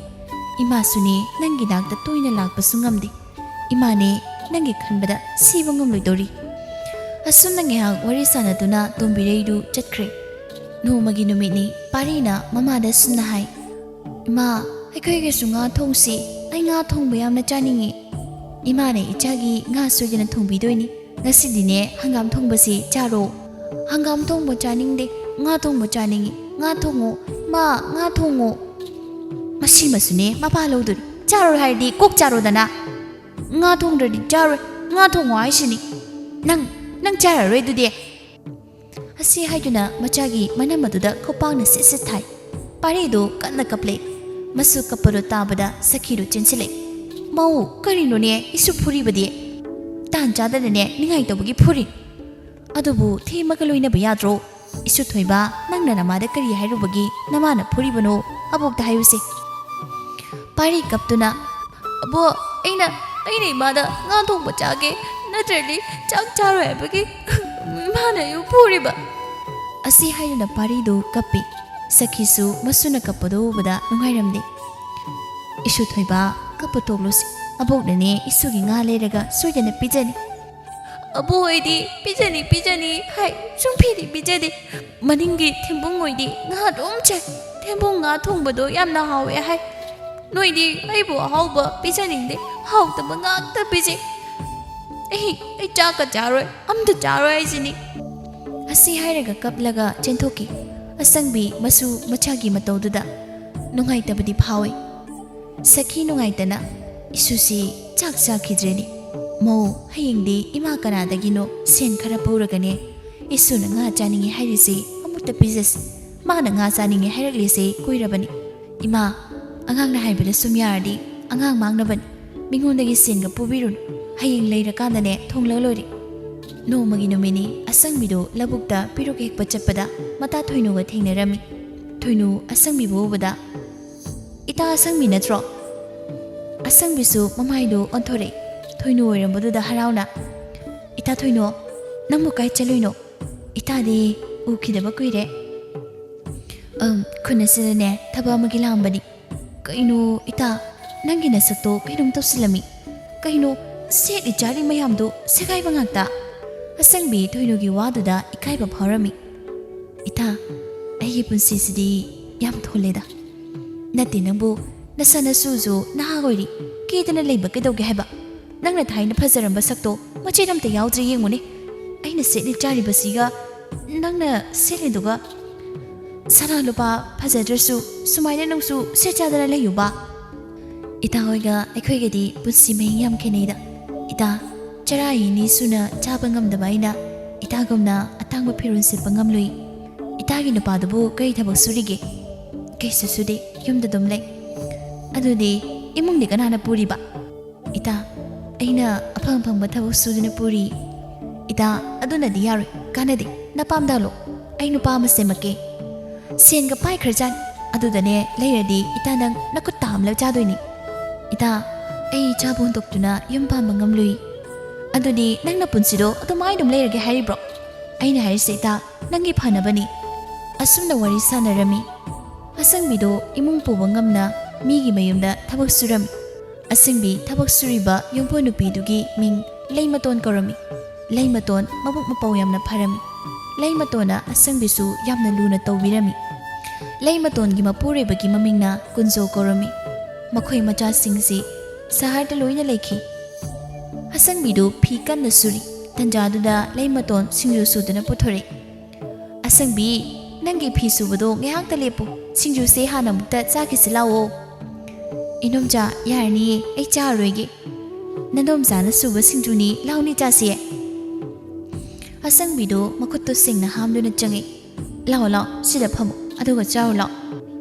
ꯏꯃꯥꯁꯨꯅꯦ ꯅꯪꯒꯤ ꯅꯥꯛꯇ ꯇꯣꯏꯅ ꯂꯥꯛꯄꯁꯨ ꯉꯝꯗꯦ꯫ ꯏꯃꯥꯅꯦ ꯅꯪꯒꯤ ꯈꯟꯕꯗ ꯁꯤꯕ ꯉꯝꯂꯣꯏꯗꯧꯔꯤ꯫" ꯑꯁꯨꯝꯅ ꯉꯥꯏꯍꯥꯛ ꯋꯥꯔꯤ ꯁꯥꯟꯅꯗꯨꯅ ꯇꯣꯝꯕꯤꯔꯩꯗꯨ ꯆꯠꯈ꯭ꯔꯦ꯫ ꯅꯣꯡꯃꯒꯤ ꯅꯨꯃꯤꯠꯅꯤ꯫ ꯄꯥꯔꯤꯅ ꯃꯃꯥꯗ ꯑꯁꯨꯝꯅ ꯍꯥꯏ, "ꯏꯃꯥ, ꯑꯩꯈꯣꯏꯒꯤꯁꯨ ꯉꯥ ꯊꯣꯡꯁꯤ꯫ ꯑꯩ ꯉꯥ ꯊꯣꯡꯕ ꯌꯥꯝꯅ ꯆꯥꯅꯤꯡꯉꯤ꯫" "ꯏꯃꯥꯅ ꯏꯆꯥꯒꯤ ꯉꯥ ꯁꯣꯏꯗꯅ ꯊꯣꯡꯕꯤꯗꯣꯏꯅꯤ꯫ ꯉꯁꯤꯗꯤꯅꯦ ꯍꯪꯒꯥꯝ ꯊꯣꯡꯕꯁꯤ ꯆꯥꯔꯣ꯫" "ꯍꯪꯒꯥꯝ ꯊꯣꯡꯕ ꯆꯥꯅꯤꯡꯗꯦ, ꯉꯥ ꯊꯣꯡꯕ ꯆꯥꯅꯤꯡꯉꯤ꯫ ꯉꯥ ꯊꯣꯡꯉꯣ, ꯃꯥ, ꯉꯥ ꯊꯣꯡꯉꯣ꯫" ꯃꯁꯤꯃꯁꯨꯅꯦ ꯃꯄꯥ ꯂꯧꯗꯣꯔꯤ꯫ "ꯆꯥꯔꯣꯏ ꯍꯥꯏꯔꯗꯤ ꯀꯣꯛ ꯆꯥꯔꯣꯗꯅ꯫ ꯉꯥ ꯊꯣꯡꯗ꯭ꯔꯗꯤ ꯆꯥꯔꯣꯏ꯫ ꯉꯥ ꯊꯣꯡꯉꯣ ꯍꯥꯏꯁꯤꯅꯤ꯫ ꯅꯪ, ꯅꯪ ꯆꯥꯔꯔꯣꯏ ꯑꯗꯨꯗꯤ꯫" ꯑꯁꯤ ꯍꯥꯏꯗꯨꯅ ꯃꯆꯥꯒꯤ ꯃꯅꯝ ꯑꯗꯨꯗ ꯈꯨꯄꯥꯛꯅ ꯁꯤꯠ ꯁꯤꯠ ꯊꯥꯏ꯫ ꯄꯥꯔꯤꯗꯨ ꯀꯟꯅ ꯀꯞꯂꯦ꯫ ꯃꯁꯨ ꯀꯞꯄꯗꯨ ꯇꯥꯕꯗ ꯁꯈꯤꯗꯨ ꯆꯦꯟꯁꯤꯜꯂꯛꯏ꯫ "ꯃꯧ, ꯀꯔꯤꯅꯣꯅꯦ ꯏꯁꯨ ꯐꯨꯔꯤꯕꯗꯤ? ꯇꯥꯟ ꯆꯥꯗꯅꯅꯦ ꯅꯤꯡꯉꯥꯏ ꯇꯧꯕꯒꯤ ꯐꯨꯔꯤ꯫ ꯑꯗꯨꯕꯨ ꯊꯦꯝꯃꯒ ꯂꯣꯏꯅꯕ ꯌꯥꯗ꯭ꯔꯣ? ꯏꯁꯨ ꯊꯣꯏꯕ, ꯅꯪꯅ ꯅꯃꯥꯗ ꯀꯔꯤ ꯍꯥꯏꯔꯨꯕꯒꯤ ꯅꯃꯥꯅ ꯐꯨꯔꯤꯕꯅꯣ? ꯑꯕꯣꯛꯇ ꯍꯥꯏꯌꯨꯁꯦ꯫" ꯄꯥꯔꯤ ꯀꯞꯇꯨꯅ, "ꯑꯕꯣ, ꯑꯩꯅ, ꯑꯩꯅ ꯏꯃꯥꯗ ꯉꯥ ꯊꯣꯡꯕ ꯆꯥꯒꯦ, ꯅꯠꯇ꯭ꯔꯗꯤ ꯆꯥꯛ ꯆꯥꯔꯣꯏ ꯍꯥꯏꯕꯒꯤ ꯏꯃꯥꯅ ꯑꯩꯕꯨ ꯐꯨꯔꯤꯕ꯫" ꯑꯁꯤ ꯍꯥꯏꯗꯨꯅ ꯄꯥꯔꯤꯗꯨ ꯀꯞꯄꯤ꯫ ꯁꯈꯤꯁꯨ ꯃꯁꯨꯅ ꯀꯞꯄꯗꯨ ꯎꯕꯗ ꯅꯨꯡꯉꯥꯏꯔꯝꯗꯦ꯫ "ꯏꯁꯨ ꯊꯣꯏꯕ, ꯀꯞꯄ ꯇꯣꯛꯂꯨꯁꯤ꯫ ꯑꯕꯣꯛꯅꯅꯦ ꯏꯁꯨꯒꯤ ꯉꯥ ꯂꯩꯔꯒ ꯁꯣꯏꯗꯅ ꯄꯤꯖꯅꯤ꯫" "ꯑꯕꯣꯛ, ꯑꯩꯗꯤ ꯄꯤꯖꯅꯤ, ꯄꯤꯖꯅꯤ ꯍꯥꯏ, ꯁꯨꯡꯄꯤꯗꯤ ꯄꯤꯖꯗꯦ꯫ ꯃꯅꯤꯡꯒꯤ ꯊꯦꯝꯕꯨꯡ ꯍꯣꯏꯗꯤ ꯉꯥ ꯑꯗꯨꯝ ꯆꯥꯏ꯫ ꯊꯦꯝꯕꯨꯡ ꯉꯥ ꯊꯣꯡꯕꯗꯣ ꯌꯥꯝꯅ ꯍꯥꯎꯋꯦ ꯍꯥꯏ꯫ ꯅꯣꯏꯗꯤ ꯑꯩꯕꯨ ꯑꯍꯥꯎꯕ ꯄꯤꯖꯅꯤꯡꯗꯦ, ꯍꯥꯎꯇꯕ ꯉꯥꯛꯇ ꯄꯤꯖꯩ꯫ ꯑꯩ, ꯑꯩ ꯆꯥꯛꯀ ꯆꯥꯔꯣꯏ, ꯑꯝꯇ ꯆꯥꯔꯣꯏ ꯍꯥꯏꯁꯤꯅꯤ꯫" ꯑꯁꯤ ꯍꯥꯏꯔꯒ ꯀꯞꯂꯒ ꯆꯦꯟꯊꯣꯛꯈꯤ꯫ ꯑꯁꯪꯕꯤ ꯃꯁꯨ ꯃꯆꯥꯒꯤ ꯃꯇꯧꯗꯨꯗ ꯅꯨꯡꯉꯥꯏꯇꯕꯗꯤ ꯐꯥꯎꯏ꯫ ꯁꯈꯤ ꯅꯨꯡꯉꯥꯏꯇꯅ, "ꯏꯁꯨꯁꯤ ꯆꯥꯛ ꯆꯥꯈꯤꯗ꯭ꯔꯦꯅꯦ꯫ ꯃꯧ, ꯍꯌꯦꯡꯗꯤ ꯏꯃꯥ ꯀꯅꯥꯗꯒꯤꯅꯣ ꯁꯦꯟ ꯈꯔ ꯄꯨꯔꯒꯅꯦ, ꯏꯁꯨꯅ ꯉꯥ ꯆꯥꯅꯤꯡꯉꯤ ꯍꯥꯏꯔꯤꯁꯤ ꯑꯃꯨꯛꯇ ꯄꯤꯖꯁꯤ꯫ ꯃꯥꯅ ꯉꯥ ꯆꯥꯅꯤꯡꯉꯤ ꯍꯥꯏꯔꯛꯂꯤꯁꯤ ꯀꯨꯏꯔꯕꯅꯤ꯫ ꯏꯃꯥ, ꯑꯉꯥꯡꯅ ꯍꯥꯏꯕꯗ ꯁꯨꯝ ꯌꯥꯔꯗꯤ ꯑꯉꯥꯡ ꯃꯥꯡꯅꯕꯅꯤ꯫ ꯃꯤꯉꯣꯟꯗꯒꯤ ꯁꯦꯟꯒ ꯄꯨꯕꯤꯔꯨꯅꯨ꯫ ꯍꯌꯦꯡ ꯂꯩꯔꯀꯥꯟꯗꯅꯦ ꯊꯣꯡꯂ ꯂꯣꯏꯔꯦ꯫" ꯅꯣꯡꯃꯒꯤ ꯅꯨꯃꯤꯠꯅꯤ꯫ ꯑꯁꯪꯕꯤꯗꯨ ꯂꯧꯕꯨꯛꯇ ꯄꯤꯔꯨꯛ ꯍꯦꯛꯄ ꯆꯠꯄꯗ ꯃꯇꯥ ꯊꯣꯏꯅꯨꯒ ꯊꯦꯡꯅꯔꯝꯃꯤ꯫ ꯊꯣꯏꯅꯨ ꯑꯁꯪꯕꯤꯕꯨ ꯎꯕꯗ, "ꯏꯇꯥ ꯑꯁꯪꯕꯤ ꯅꯠꯇ꯭ꯔꯣ?" ꯑꯁꯪꯕꯤꯁꯨ ꯃꯃꯥꯏꯗꯨ ꯑꯣꯟꯊꯣꯔꯛꯏ꯫ ꯊꯣꯏꯅꯨ ꯑꯣꯏꯔꯝꯕꯗꯨꯗ ꯍꯔꯥꯎꯅ, "ꯏꯇꯥ ꯊꯣꯏꯅꯨ, ꯅꯪꯕꯨ ꯀꯥꯏ ꯆꯠꯂꯨꯏꯅꯣ? ꯏꯇꯥꯗꯤ ꯎꯈꯤꯗꯕ ꯀꯨꯏꯔꯦ꯫" "ꯑꯝ, ꯈꯨꯟ ꯑꯁꯤꯗꯅꯦ ꯊꯕꯛ ꯑꯃꯒꯤ ꯂꯥꯛꯑꯝꯕꯅꯤ꯫" "ꯀꯩꯅꯣ ꯏꯇꯥ, ꯅꯪꯒꯤ ꯅꯁꯛꯇꯣ ꯀꯩꯅꯣꯝ ꯇꯧꯁꯤꯜꯂꯝꯃꯤ꯫ ꯀꯩꯅꯣ ꯁꯦꯠꯂꯤ ꯆꯥꯔꯤ ꯃꯌꯥꯝꯗꯣ ꯁꯦꯒꯥꯏꯕ ꯉꯥꯛꯇ?" ꯑꯁꯪꯕꯤ ꯊꯣꯏꯅꯨꯒꯤ ꯋꯥꯗꯨꯗ ꯏꯀꯥꯏꯕ ꯐꯥꯎꯔꯝꯃꯤ꯫ "ꯏꯇꯥ, ꯑꯩꯒꯤ ꯄꯨꯟꯁꯤꯁꯤꯗꯤ ꯌꯥꯝ ꯊꯣꯜꯂꯦꯗ꯫" "ꯅꯠꯇꯦ ꯅꯪꯕꯨ, ꯅꯁꯥ ꯅꯁꯨꯁꯨ ꯅꯍꯥ ꯑꯣꯏꯔꯤ, ꯀꯦꯗꯅ ꯂꯩꯕ ꯀꯩꯗꯧꯒꯦ ꯍꯥꯏꯕ? ꯅꯪꯅ ꯊꯥꯏꯅ ꯐꯖꯔꯝꯕ ꯁꯛꯇꯣ ꯃꯆꯦꯠ ꯑꯝꯇ ꯌꯥꯎꯗ꯭ꯔꯦ ꯌꯦꯡꯉꯨꯅꯦ꯫ ꯑꯩꯅ ꯁꯦꯠꯂꯤ ꯆꯥꯔꯤꯕꯁꯤꯒ ꯅꯪꯅ ꯁꯦꯠꯂꯤꯗꯨꯒ꯫ ꯁꯅꯥ ꯂꯨꯄꯥ ꯐꯖꯗ꯭ꯔꯁꯨ ꯁꯨꯃꯥꯏꯅ ꯅꯪꯁꯨ ꯁꯦꯠ ꯆꯥꯗꯅ ꯂꯩꯌꯨꯕ꯫" "ꯏꯇꯥ ꯍꯣꯏꯒ ꯑꯩꯈꯣꯏꯒꯗꯤ ꯄꯨꯟꯁꯤ ꯃꯍꯤꯡ ꯌꯥꯝ ꯈꯦꯠꯅꯩꯗ꯫ ꯏꯇꯥ, ꯆꯔꯥ ꯑꯅꯤ ꯁꯨꯅ ꯆꯥꯕ ꯉꯝꯗꯕ ꯑꯩꯅ ꯏꯇꯥꯒꯨꯝꯅ ꯑꯇꯥꯡꯕ ꯐꯤꯔꯣꯜ ꯁꯦꯠꯄ ꯉꯝꯂꯨꯏ꯫ ꯏꯇꯥꯒꯤ ꯅꯨꯄꯥꯗꯨꯕꯨ ꯀꯔꯤ ꯊꯕꯛ ꯁꯨꯔꯤꯒꯦ?" "ꯀꯩꯁꯨ ꯁꯨꯗꯦ, ꯌꯨꯝꯗ ꯑꯗꯨꯝ ꯂꯩ꯫" "ꯑꯗꯨꯗꯤ ꯏꯃꯨꯡꯗꯤ ꯀꯅꯥꯅ ꯄꯨꯔꯤꯕ?" "ꯏꯇꯥ, ꯑꯩꯅ ꯑꯐꯪ ꯑꯐꯪꯕ ꯊꯕꯛ ꯁꯨꯗꯨꯅ ꯄꯨꯔꯤ꯫" "ꯏꯇꯥ, ꯑꯗꯨꯅꯗꯤ ꯌꯥꯔꯣꯏ, ꯀꯥꯟꯅꯗꯦ꯫ ꯅꯄꯥꯝꯗ ꯍꯜꯂꯣ, ꯑꯩ ꯅꯨꯄꯥ ꯑꯃ ꯁꯦꯝꯃꯛꯀꯦ꯫ ꯁꯦꯟꯒ ꯄꯥꯏꯈ꯭ꯔꯖꯥꯠꯅꯤ꯫ ꯑꯗꯨꯗꯅꯦ ꯂꯩꯔꯗꯤ ꯏꯇꯥ ꯅꯪ ꯅꯈꯨꯠ ꯇꯥ ꯑꯃꯂ ꯆꯥꯗꯣꯏꯅꯤ꯫" "ꯏꯇꯥ, ꯑꯩ ꯏꯆꯥꯕꯨ ꯍꯨꯟꯗꯣꯛꯇꯨꯅ ꯌꯨꯝ ꯄꯥꯟꯕ ꯉꯝꯂꯨꯏ꯫" "ꯑꯗꯨꯗꯤ ꯅꯪ ꯅꯄꯨꯟꯁꯤꯗꯣ ꯑꯗꯨꯃꯥꯏꯅ ꯑꯗꯨꯝ ꯂꯩꯔꯒꯦ ꯍꯥꯏꯔꯤꯕ꯭ꯔꯣ?" "ꯑꯩꯅ ꯍꯥꯏꯔꯤꯁꯦ ꯏꯇꯥ, ꯅꯪꯒꯤ ꯐꯅꯕꯅꯤ꯫" ꯑꯁꯨꯝꯅ ꯋꯥꯔꯤ ꯁꯥꯟꯅꯔꯝꯃꯤ꯫ ꯑꯁꯪꯕꯤꯗꯣ ꯏꯃꯨꯡ ꯄꯨꯕ ꯉꯝꯅ ꯃꯤꯒꯤ ꯃꯌꯨꯝꯗ ꯊꯕꯛ ꯁꯨꯔꯝꯃꯤ꯫ ꯑꯁꯪꯕꯤ ꯊꯕꯛ ꯁꯨꯔꯤꯕ ꯌꯨꯝꯕꯨ ꯅꯨꯄꯤꯗꯨꯒꯤ ꯃꯤꯡ ꯂꯩꯃꯇꯣꯟ ꯀꯧꯔꯝꯃꯤ꯫ ꯂꯩꯃꯇꯣꯟ ꯃꯕꯨꯛ ꯃꯄꯥꯎ ꯌꯥꯝꯅ ꯐꯔꯝꯃꯤ꯫ ꯂꯩꯃꯇꯣꯟꯅ ꯑꯁꯪꯕꯤꯁꯨ ꯌꯥꯝꯅ ꯂꯨꯅ ꯇꯧꯕꯤꯔꯝꯃꯤ꯫ ꯂꯩꯃꯇꯣꯟꯒꯤ ꯃꯄꯨꯔꯣꯏꯕꯒꯤ ꯃꯃꯤꯡꯅ ꯀꯨꯟꯖꯣ ꯀꯧꯔꯝꯃꯤ꯫ ꯃꯈꯣꯏ ꯃꯆꯥꯁꯤꯡꯁꯤ ꯁꯍꯔꯗ ꯂꯣꯏꯅ ꯂꯩꯈꯤ꯫ ꯑꯁꯪꯕꯤꯗꯨ ꯐꯤ ꯀꯟꯅ ꯁꯨꯔꯤ꯫ ꯇꯟꯖꯥꯗꯨꯗ ꯂꯩꯃꯇꯣꯟ ꯁꯤꯡꯖꯨ ꯁꯨꯗꯨꯅ ꯄꯨꯊꯣꯔꯛꯏ꯫ "ꯑꯁꯪꯕꯤ, ꯅꯪꯒꯤ ꯐꯤ ꯁꯨꯕꯗꯣ ꯉꯥꯏꯍꯥꯛꯇ ꯂꯦꯞꯄꯨ꯫ ꯁꯤꯡꯖꯨꯁꯦ ꯍꯥꯟꯅ ꯑꯃꯨꯛꯇ ꯆꯥꯈꯤꯁꯤ ꯂꯥꯛꯑꯣ꯫" "ꯏꯅꯣꯝꯆꯥ, ꯌꯥꯔꯅꯤꯌꯦ, ꯑꯩ ꯆꯥꯔꯔꯣꯏꯒꯦ꯫ ꯅꯗꯣꯝꯆꯥꯅ ꯁꯨꯕ ꯁꯤꯡꯖꯨꯅꯤ, ꯂꯥꯎꯅꯤ ꯆꯥꯁꯦ꯫" ꯑꯁꯪꯕꯤꯗꯨ ꯃꯈꯨꯠꯇꯨ ꯁꯦꯡꯅ ꯍꯥꯝꯗꯨꯅ ꯆꯪꯉꯛꯏ꯫ "ꯂꯥꯛꯑꯣ, ꯂꯥꯛꯑꯣ, ꯁꯤꯗ ꯐꯝꯃꯣ, ꯑꯗꯨꯒ ꯆꯥꯔꯨ ꯂꯥꯛꯑꯣ꯫"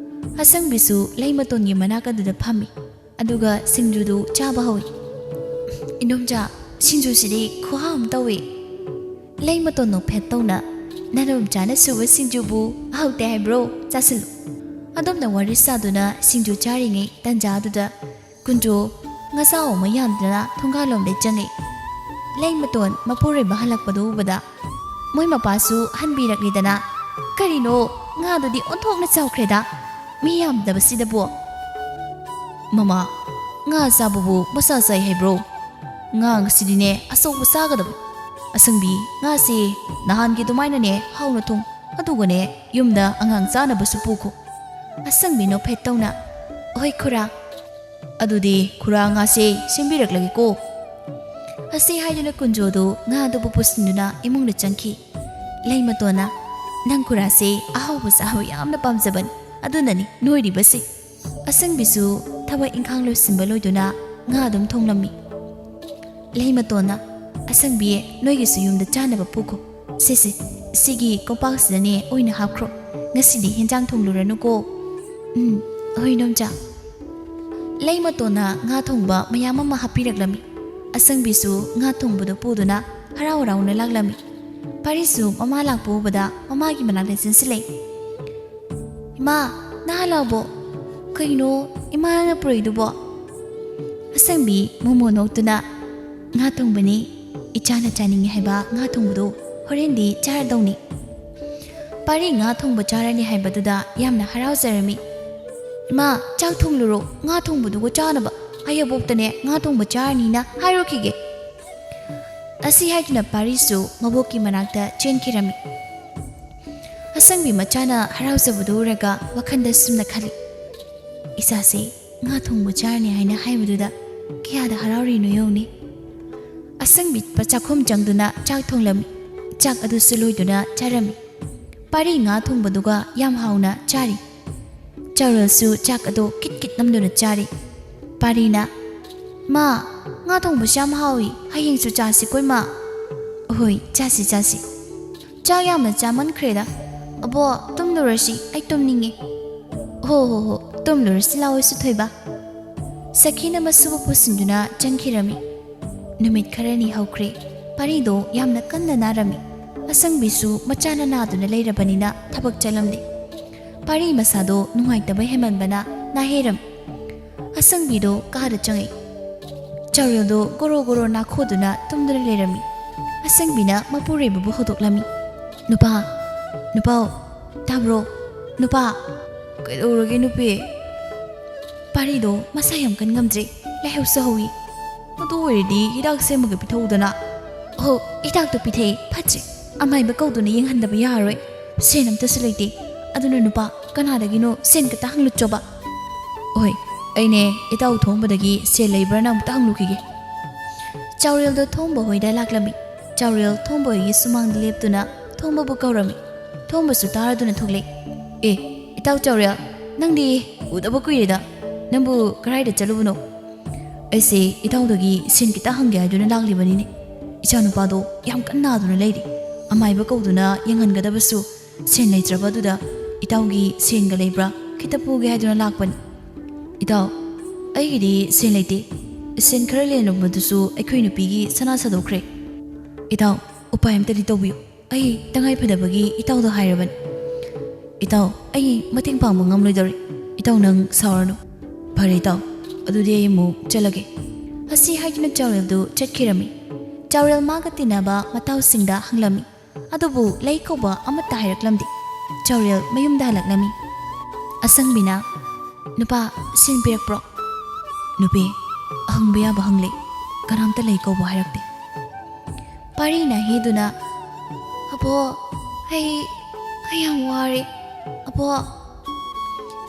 ꯑꯁꯪꯕꯤꯁꯨ ꯂꯩꯃꯇꯣꯟꯒꯤ ꯃꯅꯥꯛ ꯑꯗꯨꯗ ꯐꯝꯃꯤ꯫ ꯑꯗꯨꯒ ꯁꯤꯡꯖꯨꯗꯨ ꯆꯥꯕ ꯍꯧꯏ꯫ "ꯏꯅꯣꯝꯆꯥ, ꯁꯤꯡꯖꯨꯁꯤꯗꯤ ꯈꯨꯍꯥꯎ ꯑꯃ ꯇꯧꯏ꯫" ꯂꯩꯃꯇꯣꯟ ꯅꯣꯛꯐꯦꯠ ꯇꯧꯅ, "ꯅꯅꯣꯝꯆꯥꯅ ꯁꯨꯕ ꯁꯤꯡꯖꯨꯕꯨ ꯍꯥꯎꯇꯦ ꯍꯥꯏꯕ꯭ꯔꯣ? ꯆꯥꯁꯤꯜꯂꯨ꯫" ꯑꯗꯣꯝꯅ ꯋꯥꯔꯤ ꯁꯥꯗꯨꯅ ꯁꯤꯡꯖꯨ ꯆꯥꯔꯤꯉꯩ ꯇꯟꯖꯥꯗꯨꯗ ꯀꯨꯟꯖꯣ ꯉꯥꯆꯥꯎ ꯑꯃ ꯌꯥꯟꯗꯨꯅ ꯊꯣꯡꯒꯥꯜꯂꯣꯝꯗ ꯆꯪꯉꯛꯏ꯫ ꯂꯩꯃꯇꯣꯟ ꯃꯄꯨꯔꯣꯏꯕ ꯍꯜꯂꯛꯄꯗꯨ ꯎꯕꯗ ꯃꯣꯏ ꯃꯄꯥꯁꯨ ꯍꯟꯕꯤꯔꯛꯂꯤꯗꯅ, "ꯀꯔꯤꯅꯣ, ꯉꯥꯗꯨꯗꯤ ꯑꯣꯟꯊꯣꯛꯅ ꯆꯥꯎꯈ꯭ꯔꯦꯗ, ꯃꯤ ꯌꯥꯝꯗꯕꯁꯤꯗꯕꯨ꯫" "ꯃꯃꯥ, ꯉꯥ ꯆꯥꯕꯕꯨ ꯃꯁꯥ ꯆꯥꯏ ꯍꯥꯏꯕ꯭ꯔꯣ? ꯉꯥ ꯉꯁꯤꯗꯤꯅꯦ ꯑꯆꯧꯕ ꯆꯥꯒꯗꯕ꯫ ꯑꯁꯪꯕꯤ, ꯉꯥꯁꯦ ꯅꯍꯥꯟꯒꯤ ꯑꯗꯨꯃꯥꯏꯅꯅꯦ ꯍꯥꯎꯅ ꯊꯣꯡ, ꯑꯗꯨꯒꯅꯦ ꯌꯨꯝꯗ ꯑꯉꯥꯡ ꯆꯥꯅꯕꯁꯨ ꯄꯨꯈꯣ꯫" ꯑꯁꯪꯕꯤ ꯅꯣꯛꯐꯦꯠ ꯇꯧꯅ, "ꯍꯣꯏ ꯈꯨꯔꯥ, ꯑꯗꯨꯗꯤ ꯈꯨꯔꯥ ꯉꯥꯁꯦ ꯁꯦꯝꯕꯤꯔꯛꯂꯒꯦꯀꯣ꯫" ꯑꯁꯤ ꯍꯥꯏꯗꯨꯅ ꯀꯨꯟꯖꯣꯗꯨ ꯉꯥꯗꯨꯕꯨ ꯄꯨꯁꯤꯟꯗꯨꯅ ꯏꯃꯨꯡꯗ ꯆꯪꯈꯤ꯫ ꯂꯩꯃꯇꯣꯟꯅ, "ꯅꯪ ꯈꯨꯔꯥꯁꯦ ꯑꯍꯥꯎꯕ ꯆꯥꯕ ꯌꯥꯝꯅ ꯄꯥꯝꯖꯕꯅꯤ, ꯑꯗꯨꯅꯅꯤ ꯅꯣꯏꯔꯤꯕꯁꯦ꯫" ꯑꯁꯪꯕꯤꯁꯨ ꯊꯕꯛ ꯏꯪꯈꯥꯡ ꯂꯣꯏꯁꯤꯟꯕ ꯂꯣꯏꯗꯨꯅ ꯉꯥ ꯑꯗꯨꯝ ꯊꯣꯡꯂꯝꯃꯤ꯫ ꯂꯩꯃꯇꯣꯟꯅ, "ꯑꯁꯪꯕꯤ, ꯅꯣꯏꯒꯤꯁꯨ ꯌꯨꯝꯗ ꯆꯥꯅꯕ ꯄꯨꯈꯣ꯫ ꯁꯤꯁꯦ, ꯁꯤꯒꯤ ꯀꯣꯝꯄꯥꯛꯁꯤꯗꯅꯦ ꯑꯣꯏꯅ ꯍꯥꯞꯈ꯭ꯔꯣ꯫ ꯉꯁꯤꯗꯤ ꯍꯦꯟꯖꯥꯡ ꯊꯣꯡꯂꯨꯔꯅꯨꯀꯣ꯫" "ꯎꯝ, ꯍꯣꯏ, ꯏꯅꯣꯝꯆꯥ꯫" ꯂꯩꯃꯇꯣꯟꯅ ꯉꯥ ꯊꯣꯡꯕ ꯃꯌꯥꯝ ꯑꯃ ꯍꯥꯞꯄꯤꯔꯛꯂꯝꯃꯤ꯫ ꯑꯁꯪꯕꯤꯁꯨ ꯉꯥ ꯊꯣꯡꯕꯗꯨ ꯄꯨꯗꯨꯅ ꯍꯔꯥꯎ ꯍꯔꯥꯎꯅ ꯂꯥꯛꯂꯝꯃꯤ꯫ ꯄꯥꯔꯤꯁꯨ ꯃꯃꯥ ꯂꯥꯛꯄ ꯎꯕꯗ ꯃꯃꯥꯒꯤ ꯃꯅꯥꯛꯇ ꯆꯦꯟꯁꯤꯜꯂꯛꯏ꯫ "ꯏꯃꯥ, ꯅꯍꯥ ꯂꯥꯎꯕꯣ꯫ ꯀꯩꯅꯣ ꯏꯃꯥꯅ ꯄꯨꯔꯛꯏꯗꯨꯕꯣ?" ꯑꯁꯪꯕꯤ ꯃꯣꯃꯣ ꯅꯣꯛꯇꯨꯅ, "ꯉꯥ ꯊꯣꯡꯕꯅꯤ꯫ ꯏꯆꯥꯅ ꯆꯥꯅꯤꯡꯉꯤ ꯍꯥꯏꯕ ꯉꯥ ꯊꯣꯡꯕꯗꯨ ꯍꯣꯔꯦꯟꯗꯤ ꯆꯥꯔꯗꯧꯅꯤ꯫" ꯄꯥꯔꯤ ꯉꯥ ꯊꯣꯡꯕ ꯆꯥꯔꯅꯤ ꯍꯥꯏꯕꯗꯨꯗ ꯌꯥꯝꯅ ꯍꯔꯥꯎꯖꯔꯝꯃꯤ꯫ "ꯏꯃꯥ, ꯆꯥꯛ ꯊꯣꯡꯂꯨꯔꯣ, ꯉꯥ ꯊꯣꯡꯕꯗꯨꯒ ꯆꯥꯅꯕ꯫ ꯑꯩ ꯑꯕꯣꯛꯇꯅꯦ ꯉꯥ ꯊꯣꯡꯕ ꯆꯥꯔꯅꯤꯅ ꯍꯥꯏꯔꯨꯈꯤꯒꯦ"꯫ ꯑꯁꯤ ꯍꯥꯏꯗꯨꯅ ꯄꯥꯔꯤꯁꯨ ꯃꯕꯣꯛꯀꯤ ꯃꯅꯥꯛꯇ ꯆꯦꯟꯈꯤꯔꯝꯃꯤ꯫ ꯑꯁꯪꯕꯤ ꯃꯆꯥꯅ ꯍꯔꯥꯎꯖꯕꯗꯨ ꯎꯔꯒ ꯋꯥꯈꯜꯗ ꯁꯨꯝꯅ ꯈꯜꯂꯤ, "ꯏꯆꯥꯁꯦ ꯉꯥ ꯊꯣꯡꯕ ꯆꯥꯔꯅꯤ ꯍꯥꯏꯅ ꯍꯥꯏꯕꯗꯨꯗ ꯀꯌꯥꯗ ꯍꯔꯥꯎꯔꯤꯅꯣ ꯌꯦꯡꯉꯨꯅꯦ"꯫ ꯑꯁꯪꯕꯤ ꯆꯥꯛꯈꯨꯝ ꯆꯪꯗꯨꯅ ꯆꯥꯛ ꯊꯣꯡꯂꯝꯃꯤ꯫ ꯆꯥꯛ ꯑꯗꯨꯁꯨ ꯂꯣꯏꯗꯨꯅ ꯆꯥꯔꯝꯃꯤ꯫ ꯄꯥꯔꯤ ꯉꯥ ꯊꯣꯡꯕꯗꯨꯒ ꯌꯥꯝ ꯍꯥꯎꯅ ꯆꯥꯔꯤ꯫ ꯆꯥꯎꯔꯦꯜꯁꯨ ꯆꯥꯛ ꯑꯗꯨ ꯀꯤꯠ ꯀꯤꯠ ꯅꯝꯗꯨꯅ ꯆꯥꯔꯤ꯫ ꯄꯥꯔꯤꯅ, "ꯃꯥ, ꯉꯥ ꯊꯣꯡꯕꯁꯨ ꯌꯥꯝ ꯍꯥꯎꯏ, ꯍꯌꯦꯡꯁꯨ ꯆꯥꯁꯤꯀꯣ ꯏꯃꯥ"꯫ "ꯍꯣꯏ, ꯆꯥꯁꯤ, ꯆꯥꯁꯤ꯫ ꯆꯥꯛ ꯌꯥꯝꯅ ꯆꯥꯃꯟꯈ꯭ꯔꯦꯗ꯫ ꯑꯕꯣ, ꯇꯨꯝꯂꯨꯔꯁꯤ, ꯑꯩ ꯇꯨꯝꯅꯤꯡꯉꯦ"꯫ "ꯍꯣ, ꯍꯣ, ꯍꯣ, ꯇꯨꯝꯂꯨꯔꯁꯤ ꯂꯥꯛꯑꯣ ꯏꯁꯨ ꯊꯣꯏꯕ"꯫ ꯁꯈꯤꯅ ꯃꯁꯨꯕꯨ ꯄꯨꯁꯤꯟꯗꯨꯅ ꯆꯪꯈꯤꯔꯝꯃꯤ꯫ ꯅꯨꯃꯤꯠ ꯈꯔꯅꯤ ꯍꯧꯈ꯭ꯔꯦ꯫ ꯄꯥꯔꯤꯗꯣ ꯌꯥꯝꯅ ꯀꯟꯅ ꯅꯥꯔꯝꯃꯤ꯫ ꯑꯁꯪꯕꯤꯁꯨ ꯃꯆꯥꯅ ꯅꯥꯗꯨꯅ ꯂꯩꯔꯕꯅꯤꯅ ꯊꯕꯛ ꯆꯠꯂꯝꯗꯦ꯫ ꯄꯥꯔꯤ ꯃꯁꯥꯗꯣ ꯅꯨꯡꯉꯥꯏꯇꯕ ꯍꯦꯟꯃꯟꯕꯅ ꯅꯥꯍꯦꯔꯝꯃꯤ꯫ ꯑꯁꯪꯕꯤꯗꯣ ꯀꯥꯗ ꯆꯪꯉꯛꯏ꯫ ꯆꯥꯎꯔꯦꯜꯗꯣ ꯒꯣꯔꯣ ꯒꯣꯔꯣ ꯅꯥꯈꯣꯗꯨꯅ ꯇꯨꯝꯗꯨꯅ ꯂꯩꯔꯝꯃꯤ꯫ ꯑꯁꯪꯕꯤꯅ ꯃꯄꯨꯔꯣꯏꯕꯕꯨ ꯍꯧꯗꯣꯛꯂꯝꯃꯤ꯫ "ꯅꯨꯄꯥ, ꯅꯨꯄꯥ, ꯇꯥꯕ꯭ꯔꯣ? ꯅꯨꯄꯥ!" "ꯀꯩꯗꯧꯔꯒꯦ ꯅꯨꯄꯤ?" "ꯄꯥꯔꯤꯗꯣ ꯃꯁꯥ ꯌꯥꯝ ꯀꯟ ꯉꯝꯗ꯭ꯔꯦ, ꯂꯥꯏꯍꯧꯁꯨ ꯍꯧꯏ"꯫ "ꯑꯗꯨ ꯑꯣꯏꯔꯗꯤ ꯍꯤꯗꯥꯛ ꯁꯦꯝꯃꯒ ꯄꯤꯊꯛꯎꯗꯅ"꯫ "ꯑꯣ, ꯍꯤꯗꯥꯛꯇꯣ ꯄꯤꯊꯛꯑꯦ, ꯐꯠꯇ꯭ꯔꯦ꯫ ꯑꯃꯥꯏꯕ ꯀꯧꯗꯨꯅ ꯌꯦꯡꯍꯟꯗꯕ ꯌꯥꯔꯔꯣꯏ꯫ ꯁꯦꯟ ꯑꯝꯇꯁꯨ ꯂꯩꯇꯦ꯫ ꯑꯗꯨꯅ ꯅꯨꯄꯥ, ꯀꯅꯥꯗꯒꯤꯅꯣ ꯁꯦꯟ ꯈꯤꯇ ꯍꯪꯂꯨꯆꯣꯕ"꯫ "ꯍꯣꯏ, ꯑꯩꯅꯦ ꯏꯇꯥꯎ ꯊꯣꯡꯕꯗꯒꯤ ꯁꯦꯟ ꯂꯩꯕ꯭ꯔꯥꯅ ꯑꯃꯨꯛꯇ ꯍꯪꯂꯨꯈꯤꯒꯦ"꯫ ꯆꯥꯎꯔꯦꯜꯗꯣ ꯊꯣꯡꯕ ꯍꯣꯏꯗ ꯂꯥꯛꯂꯝꯃꯤ꯫ ꯆꯥꯎꯔꯦꯜ ꯊꯣꯡꯕ ꯍꯣꯏꯒꯤ ꯁꯨꯃꯥꯡꯗ ꯂꯦꯞꯇꯨꯅ ꯊꯣꯡꯕꯕꯨ ꯀꯧꯔꯝꯃꯤ꯫ ꯊꯣꯡꯕꯁꯨ ꯇꯥꯔꯗꯨꯅ ꯊꯣꯛꯂꯛꯏ꯫ "ꯑꯦ, ꯏꯇꯥꯎ ꯆꯥꯎꯔꯦꯜ, ꯅꯪꯗꯤ ꯎꯗꯕ ꯀꯨꯏꯔꯦꯗ꯫ ꯅꯪꯕꯨ ꯀꯗꯥꯏꯗ ꯆꯠꯂꯨꯕꯅꯣ?" "ꯑꯩꯁꯦ ꯏꯇꯥꯎꯗꯒꯤ ꯁꯦꯟ ꯈꯤꯇ ꯍꯪꯒꯦ ꯍꯥꯏꯗꯨꯅ ꯂꯥꯛꯂꯤꯕꯅꯤꯅꯦ꯫ ꯏꯆꯥꯅꯨꯄꯥꯗꯣ ꯌꯥꯝ ꯀꯟꯅ ꯅꯥꯗꯨꯅ ꯂꯩꯔꯤ꯫ ꯑꯃꯥꯏꯕ ꯀꯧꯗꯨꯅ ꯌꯦꯡꯍꯟꯒꯗꯕꯁꯨ ꯁꯦꯟ ꯂꯩꯇ꯭ꯔꯕ ꯑꯗꯨꯗ ꯏꯇꯥꯎꯒꯤ ꯁꯦꯟꯒ ꯂꯩꯕ꯭ꯔꯥ ꯈꯤꯇ ꯄꯨꯒꯦ ꯍꯥꯏꯗꯨꯅ ꯂꯥꯛꯄꯅꯤ"꯫ "ꯏꯇꯥꯎ, ꯑꯩꯒꯤꯗꯤ ꯁꯦꯟ ꯂꯩꯇꯦ꯫ ꯁꯦꯟ ꯈꯔ ꯂꯦꯝꯂꯝꯕꯗꯨꯁꯨ ꯑꯩꯈꯣꯏ ꯅꯨꯄꯤꯒꯤ ꯁꯅꯥ ꯁꯥꯗꯣꯛꯈ꯭ꯔꯦ꯫ ꯏꯇꯥꯎ, ꯎꯄꯥꯏ ꯑꯝꯇꯗꯤ ꯇꯧꯕꯤꯌꯨ꯫ ꯑꯩ ꯇꯉꯥꯏ ꯐꯗꯕꯒꯤ ꯏꯇꯥꯎꯗ ꯍꯥꯏꯔꯕꯅꯤ꯫ ꯏꯇꯥꯎ, ꯑꯩ ꯃꯇꯦꯡ ꯄꯥꯡꯕ ꯉꯝꯂꯣꯏꯗꯧꯔꯤ꯫ ꯏꯇꯥꯎ, ꯅꯪ ꯁꯥꯎꯔꯅꯨ꯫ ꯐꯔꯦ ꯏꯇꯥꯎ, ꯑꯗꯨꯗꯤ ꯑꯩ ꯑꯃꯨꯛ ꯆꯠꯂꯒꯦ"꯫ ꯑꯁꯤ ꯍꯥꯏꯗꯨꯅ ꯆꯥꯎꯔꯦꯜꯗꯨ ꯆꯠꯈꯤꯔꯝꯃꯤ꯫ ꯆꯥꯎꯔꯦꯜ ꯃꯥꯒ ꯇꯤꯟꯅꯕ ꯃꯇꯥꯎꯁꯤꯡꯗ ꯍꯪꯂꯝꯃꯤ꯫ ꯑꯗꯨꯕꯨ ꯂꯩ ꯀꯧꯕ ꯑꯃꯠꯇ ꯍꯥꯏꯔꯛꯂꯝꯗꯦ꯫ ꯆꯥꯎꯔꯦꯜ ꯃꯌꯨꯝꯗ ꯍꯜꯂꯛꯂꯝꯃꯤ꯫ ꯑꯁꯪꯕꯤꯅ, "ꯅꯨꯄꯥ, ꯁꯦꯟ ꯄꯤꯔꯛꯄ꯭ꯔꯣ?" "ꯅꯨꯄꯤ, ꯍꯪꯕ ꯌꯥꯕ ꯍꯪꯂꯤ, ꯀꯅꯥꯝꯇ ꯂꯩ ꯀꯧꯕ ꯍꯥꯏꯔꯛꯇꯦ꯫" ꯄꯥꯔꯤꯅ ꯍꯦꯗꯨꯅ, "ꯑꯕꯣ, ꯑꯩ, ꯑꯩ ꯌꯥꯝ ꯋꯥꯔꯦ, ꯑꯕꯣ꯫"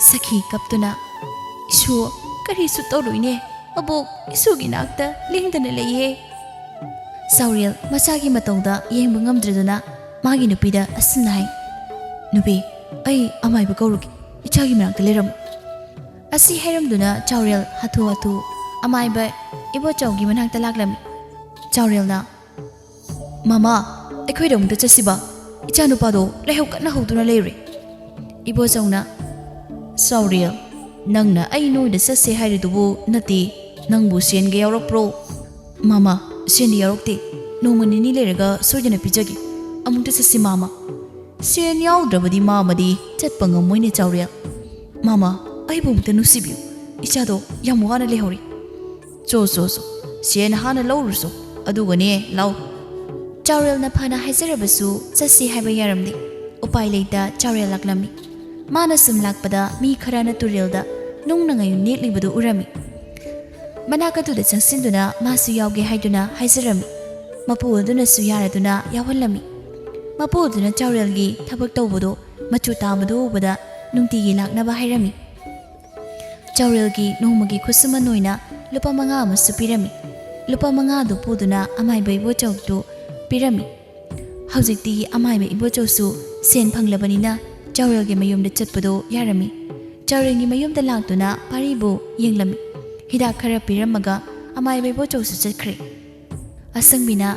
ꯁꯈꯤ ꯀꯞꯇꯨꯅ, "ꯏꯁꯨ, ꯀꯔꯤꯁꯨ ꯇꯧꯔꯣꯏꯅꯦ, ꯑꯕꯣꯛ ꯏꯁꯨꯒꯤ ꯅꯥꯛꯇ ꯂꯦꯡꯗꯅ ꯂꯩꯌꯦ꯫" ꯆꯥꯎꯔꯦꯜ ꯃꯆꯥꯒꯤ ꯃꯇꯧꯗ ꯌꯦꯡꯕ ꯉꯝꯗ꯭ꯔꯗꯨꯅ ꯃꯥꯒꯤ ꯅꯨꯄꯤꯗ ꯑꯁꯨꯝꯅ ꯍꯥꯏ, "ꯅꯨꯄꯤ, ꯑꯩ ꯑꯃꯥꯏꯕ ꯀꯧꯔꯨꯒꯦ, ꯏꯆꯥꯒꯤ ꯃꯅꯥꯛꯇ ꯂꯩꯔꯝꯃꯨ꯫" ꯑꯁꯤ ꯍꯥꯏꯔꯝꯗꯨꯅ ꯆꯥꯎꯔꯦꯜ ꯍꯥꯊꯨ ꯍꯥꯊꯨ ꯑꯃꯥꯏꯕ ꯏꯕꯣꯆꯧꯒꯤ ꯃꯅꯥꯛꯇ ꯂꯥꯛꯂꯝꯃꯤ꯫ ꯆꯥꯎꯔꯦꯜꯅ, "ꯃꯃꯥ, ꯑꯩꯈꯣꯏꯗ ꯑꯃꯨꯛꯇ ꯆꯠꯁꯤꯕ, ꯏꯆꯥꯅꯨꯄꯥꯗꯣ ꯂꯥꯏꯍꯧ ꯀꯟꯅ ꯍꯧꯗꯨꯅ ꯂꯩꯔꯦ꯫" ꯏꯕꯣꯆꯧꯅ, "ꯆꯥꯎꯔꯦꯜ, ꯅꯪꯅ ꯑꯩ ꯅꯣꯏꯗ ꯆꯠꯁꯦ ꯍꯥꯏꯔꯤꯗꯨꯕꯨ ꯅꯠꯇꯦ, ꯅꯪꯕꯨ ꯁꯦꯟꯒ ꯌꯥꯎꯔꯛꯄ꯭ꯔꯣ?" "ꯃꯃꯥ, ꯁꯦꯟꯗꯤ ꯌꯥꯎꯔꯛꯇꯦ, ꯅꯣꯡꯃ ꯅꯤꯅꯤ ꯂꯩꯔꯒ ꯁꯣꯏꯗꯅ ꯄꯤꯖꯒꯦ, ꯑꯃꯨꯛꯇ ꯆꯠꯁꯤ ꯃꯃꯥ꯫" "ꯁꯦꯟ ꯌꯥꯎꯗ꯭ꯔꯕꯗꯤ ꯃꯥꯃꯗꯤ ꯆꯠꯄ ꯉꯝꯃꯣꯏꯅꯦ ꯆꯥꯎꯔꯦꯜ꯫" "ꯃꯃꯥ, ꯑꯩꯕꯨ ꯑꯃꯨꯛꯇ ꯅꯨꯡꯁꯤꯕꯤꯌꯨ, ꯏꯆꯥꯗꯣ ꯌꯥꯝ ꯋꯥꯅ ꯂꯩꯍꯧꯔꯤ꯫" "ꯆꯣ, ꯆꯣ, ꯆꯣ, ꯁꯦꯟ ꯍꯥꯟꯅ ꯂꯧꯔꯨꯁꯣ, ꯑꯗꯨꯒꯅꯦ ꯂꯥꯎ꯫" ꯆꯥꯎꯔꯦꯜꯅ ꯐꯅ ꯍꯥꯏꯖꯔꯕꯁꯨ ꯆꯠꯁꯤ ꯍꯥꯏꯕ ꯌꯥꯔꯝꯗꯦ꯫ ꯎꯄꯥꯏ ꯂꯩꯇ ꯆꯥꯎꯔꯦꯜ ꯂꯥꯛꯂꯝꯃꯤ꯫ ꯃꯥꯅ ꯁꯨꯝ ꯂꯥꯛꯄꯗ ꯃꯤ ꯈꯔꯅ ꯇꯨꯔꯦꯜꯗ ꯅꯨꯡ ꯅꯉꯩ ꯅꯦꯛꯂꯤꯕꯗꯨ ꯎꯔꯝꯃꯤ꯫ ꯃꯅꯥꯛ ꯑꯗꯨꯗ ꯆꯪꯁꯤꯟꯗꯨꯅ ꯃꯥꯁꯨ ꯌꯥꯎꯒꯦ ꯍꯥꯏꯗꯨꯅ ꯍꯥꯏꯖꯔꯝꯃꯤ꯫ ꯃꯄꯨ ꯑꯗꯨꯅꯁꯨ ꯌꯥꯔꯗꯨꯅ ꯌꯥꯎꯍꯜꯂꯝꯃꯤ꯫ ꯃꯄꯨ ꯑꯗꯨꯅ ꯆꯥꯎꯔꯦꯜꯒꯤ ꯊꯕꯛ ꯇꯧꯕꯗꯨ ꯃꯆꯨ ꯇꯥꯕꯗꯨ ꯎꯕꯗ ꯅꯨꯡꯇꯤꯒꯤ ꯂꯥꯛꯅꯕ ꯍꯥꯏꯔꯝꯃꯤ꯫ ꯆꯥꯎꯔꯦꯜꯒꯤ ꯅꯣꯡꯃꯒꯤ ꯈꯨꯠꯁꯨꯃꯟ ꯑꯣꯏꯅ ꯂꯨꯄꯥ ꯃꯉꯥ ꯑꯃꯁꯨ ꯄꯤꯔꯝꯃꯤ꯫ ꯂꯨꯄꯥ ꯃꯉꯥꯗꯨ ꯄꯨꯗꯨꯅ ꯑꯃꯥꯏꯕ ꯏꯕꯣꯆꯧꯗꯨ ꯄꯤꯔꯝꯃꯤ꯫ ꯍꯧꯖꯤꯛꯇꯤ ꯑꯃꯥꯏꯕ ꯏꯕꯣꯆꯧꯁꯨ ꯁꯦꯟ ꯐꯪꯂꯕꯅꯤꯅ ꯆꯥꯎꯔꯦꯜꯒꯤ ꯃꯌꯨꯝꯗ ꯆꯠꯄꯗꯨ ꯌꯥꯔꯝꯃꯤ꯫ ꯆꯥꯎꯔꯦꯜꯒꯤ ꯃꯌꯨꯝꯗ ꯂꯥꯛꯇꯨꯅ ꯄꯥꯔꯤꯕꯨ ꯌꯦꯡꯂꯝꯃꯤ꯫ ꯍꯤꯗꯥꯛ ꯈꯔ ꯄꯤꯔꯝꯃꯒ ꯑꯃꯥꯏꯕ ꯏꯕꯣꯆꯧꯁꯨ ꯆꯠꯈ꯭ꯔꯦ꯫ ꯑꯁꯪꯕꯤꯅ,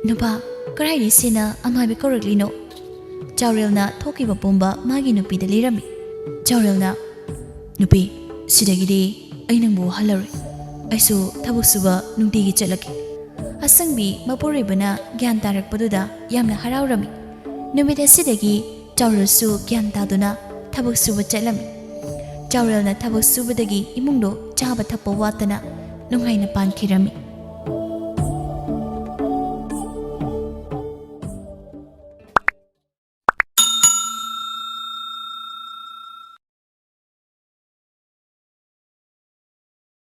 "ꯅꯨꯄꯥ, ꯀꯗꯥꯏꯗꯒꯤ ꯁꯦꯟꯅ ꯑꯃꯥꯏꯕ ꯀꯧꯔꯛꯂꯤꯅꯣ?" ꯆꯥꯎꯔꯦꯜꯅ ꯊꯣꯛꯈꯤꯕ ꯄꯨꯝꯕ ꯃꯥꯒꯤ ꯅꯨꯄꯤꯗ ꯂꯤꯔꯝꯃꯤ꯫ ꯆꯥꯎꯔꯦꯜꯅ, "ꯅꯨꯄꯤ, ꯁꯤꯗꯒꯤꯗꯤ ꯑꯩ ꯅꯪꯕꯨ ꯋꯥꯍꯜꯂꯔꯣꯏ꯫ ꯑꯩꯁꯨ ꯊꯕꯛ ꯁꯨꯕ ꯅꯨꯡꯇꯤꯒꯤ ꯆꯠꯂꯒꯦ꯫" ꯑꯁꯪꯕꯤ ꯃꯄꯨꯔꯣꯏꯕꯅ ꯒ꯭ꯌꯥꯟ ꯇꯥꯔꯛꯄꯗꯨꯗ ꯌꯥꯝꯅ ꯍꯔꯥꯎꯔꯝꯃꯤ꯫ ꯅꯨꯃꯤꯠ ꯑꯁꯤꯗꯒꯤ ꯆꯥꯎꯔꯦꯜꯁꯨ ꯒ꯭ꯌꯥꯟ ꯇꯥꯗꯨꯅ ꯊꯕꯛ ꯁꯨꯕ ꯆꯠꯂꯝꯃꯤ꯫ ꯆꯥꯎꯔꯦꯜꯅ ꯊꯕꯛ ꯁꯨꯕꯗꯒꯤ ꯏꯃꯨꯡꯗꯣ ꯆꯥꯕ ꯊꯛꯄ ꯋꯥꯠꯇꯅ ꯅꯨꯡꯉꯥꯏꯅ ꯄꯥꯟꯈꯤꯔꯝꯃꯤ꯫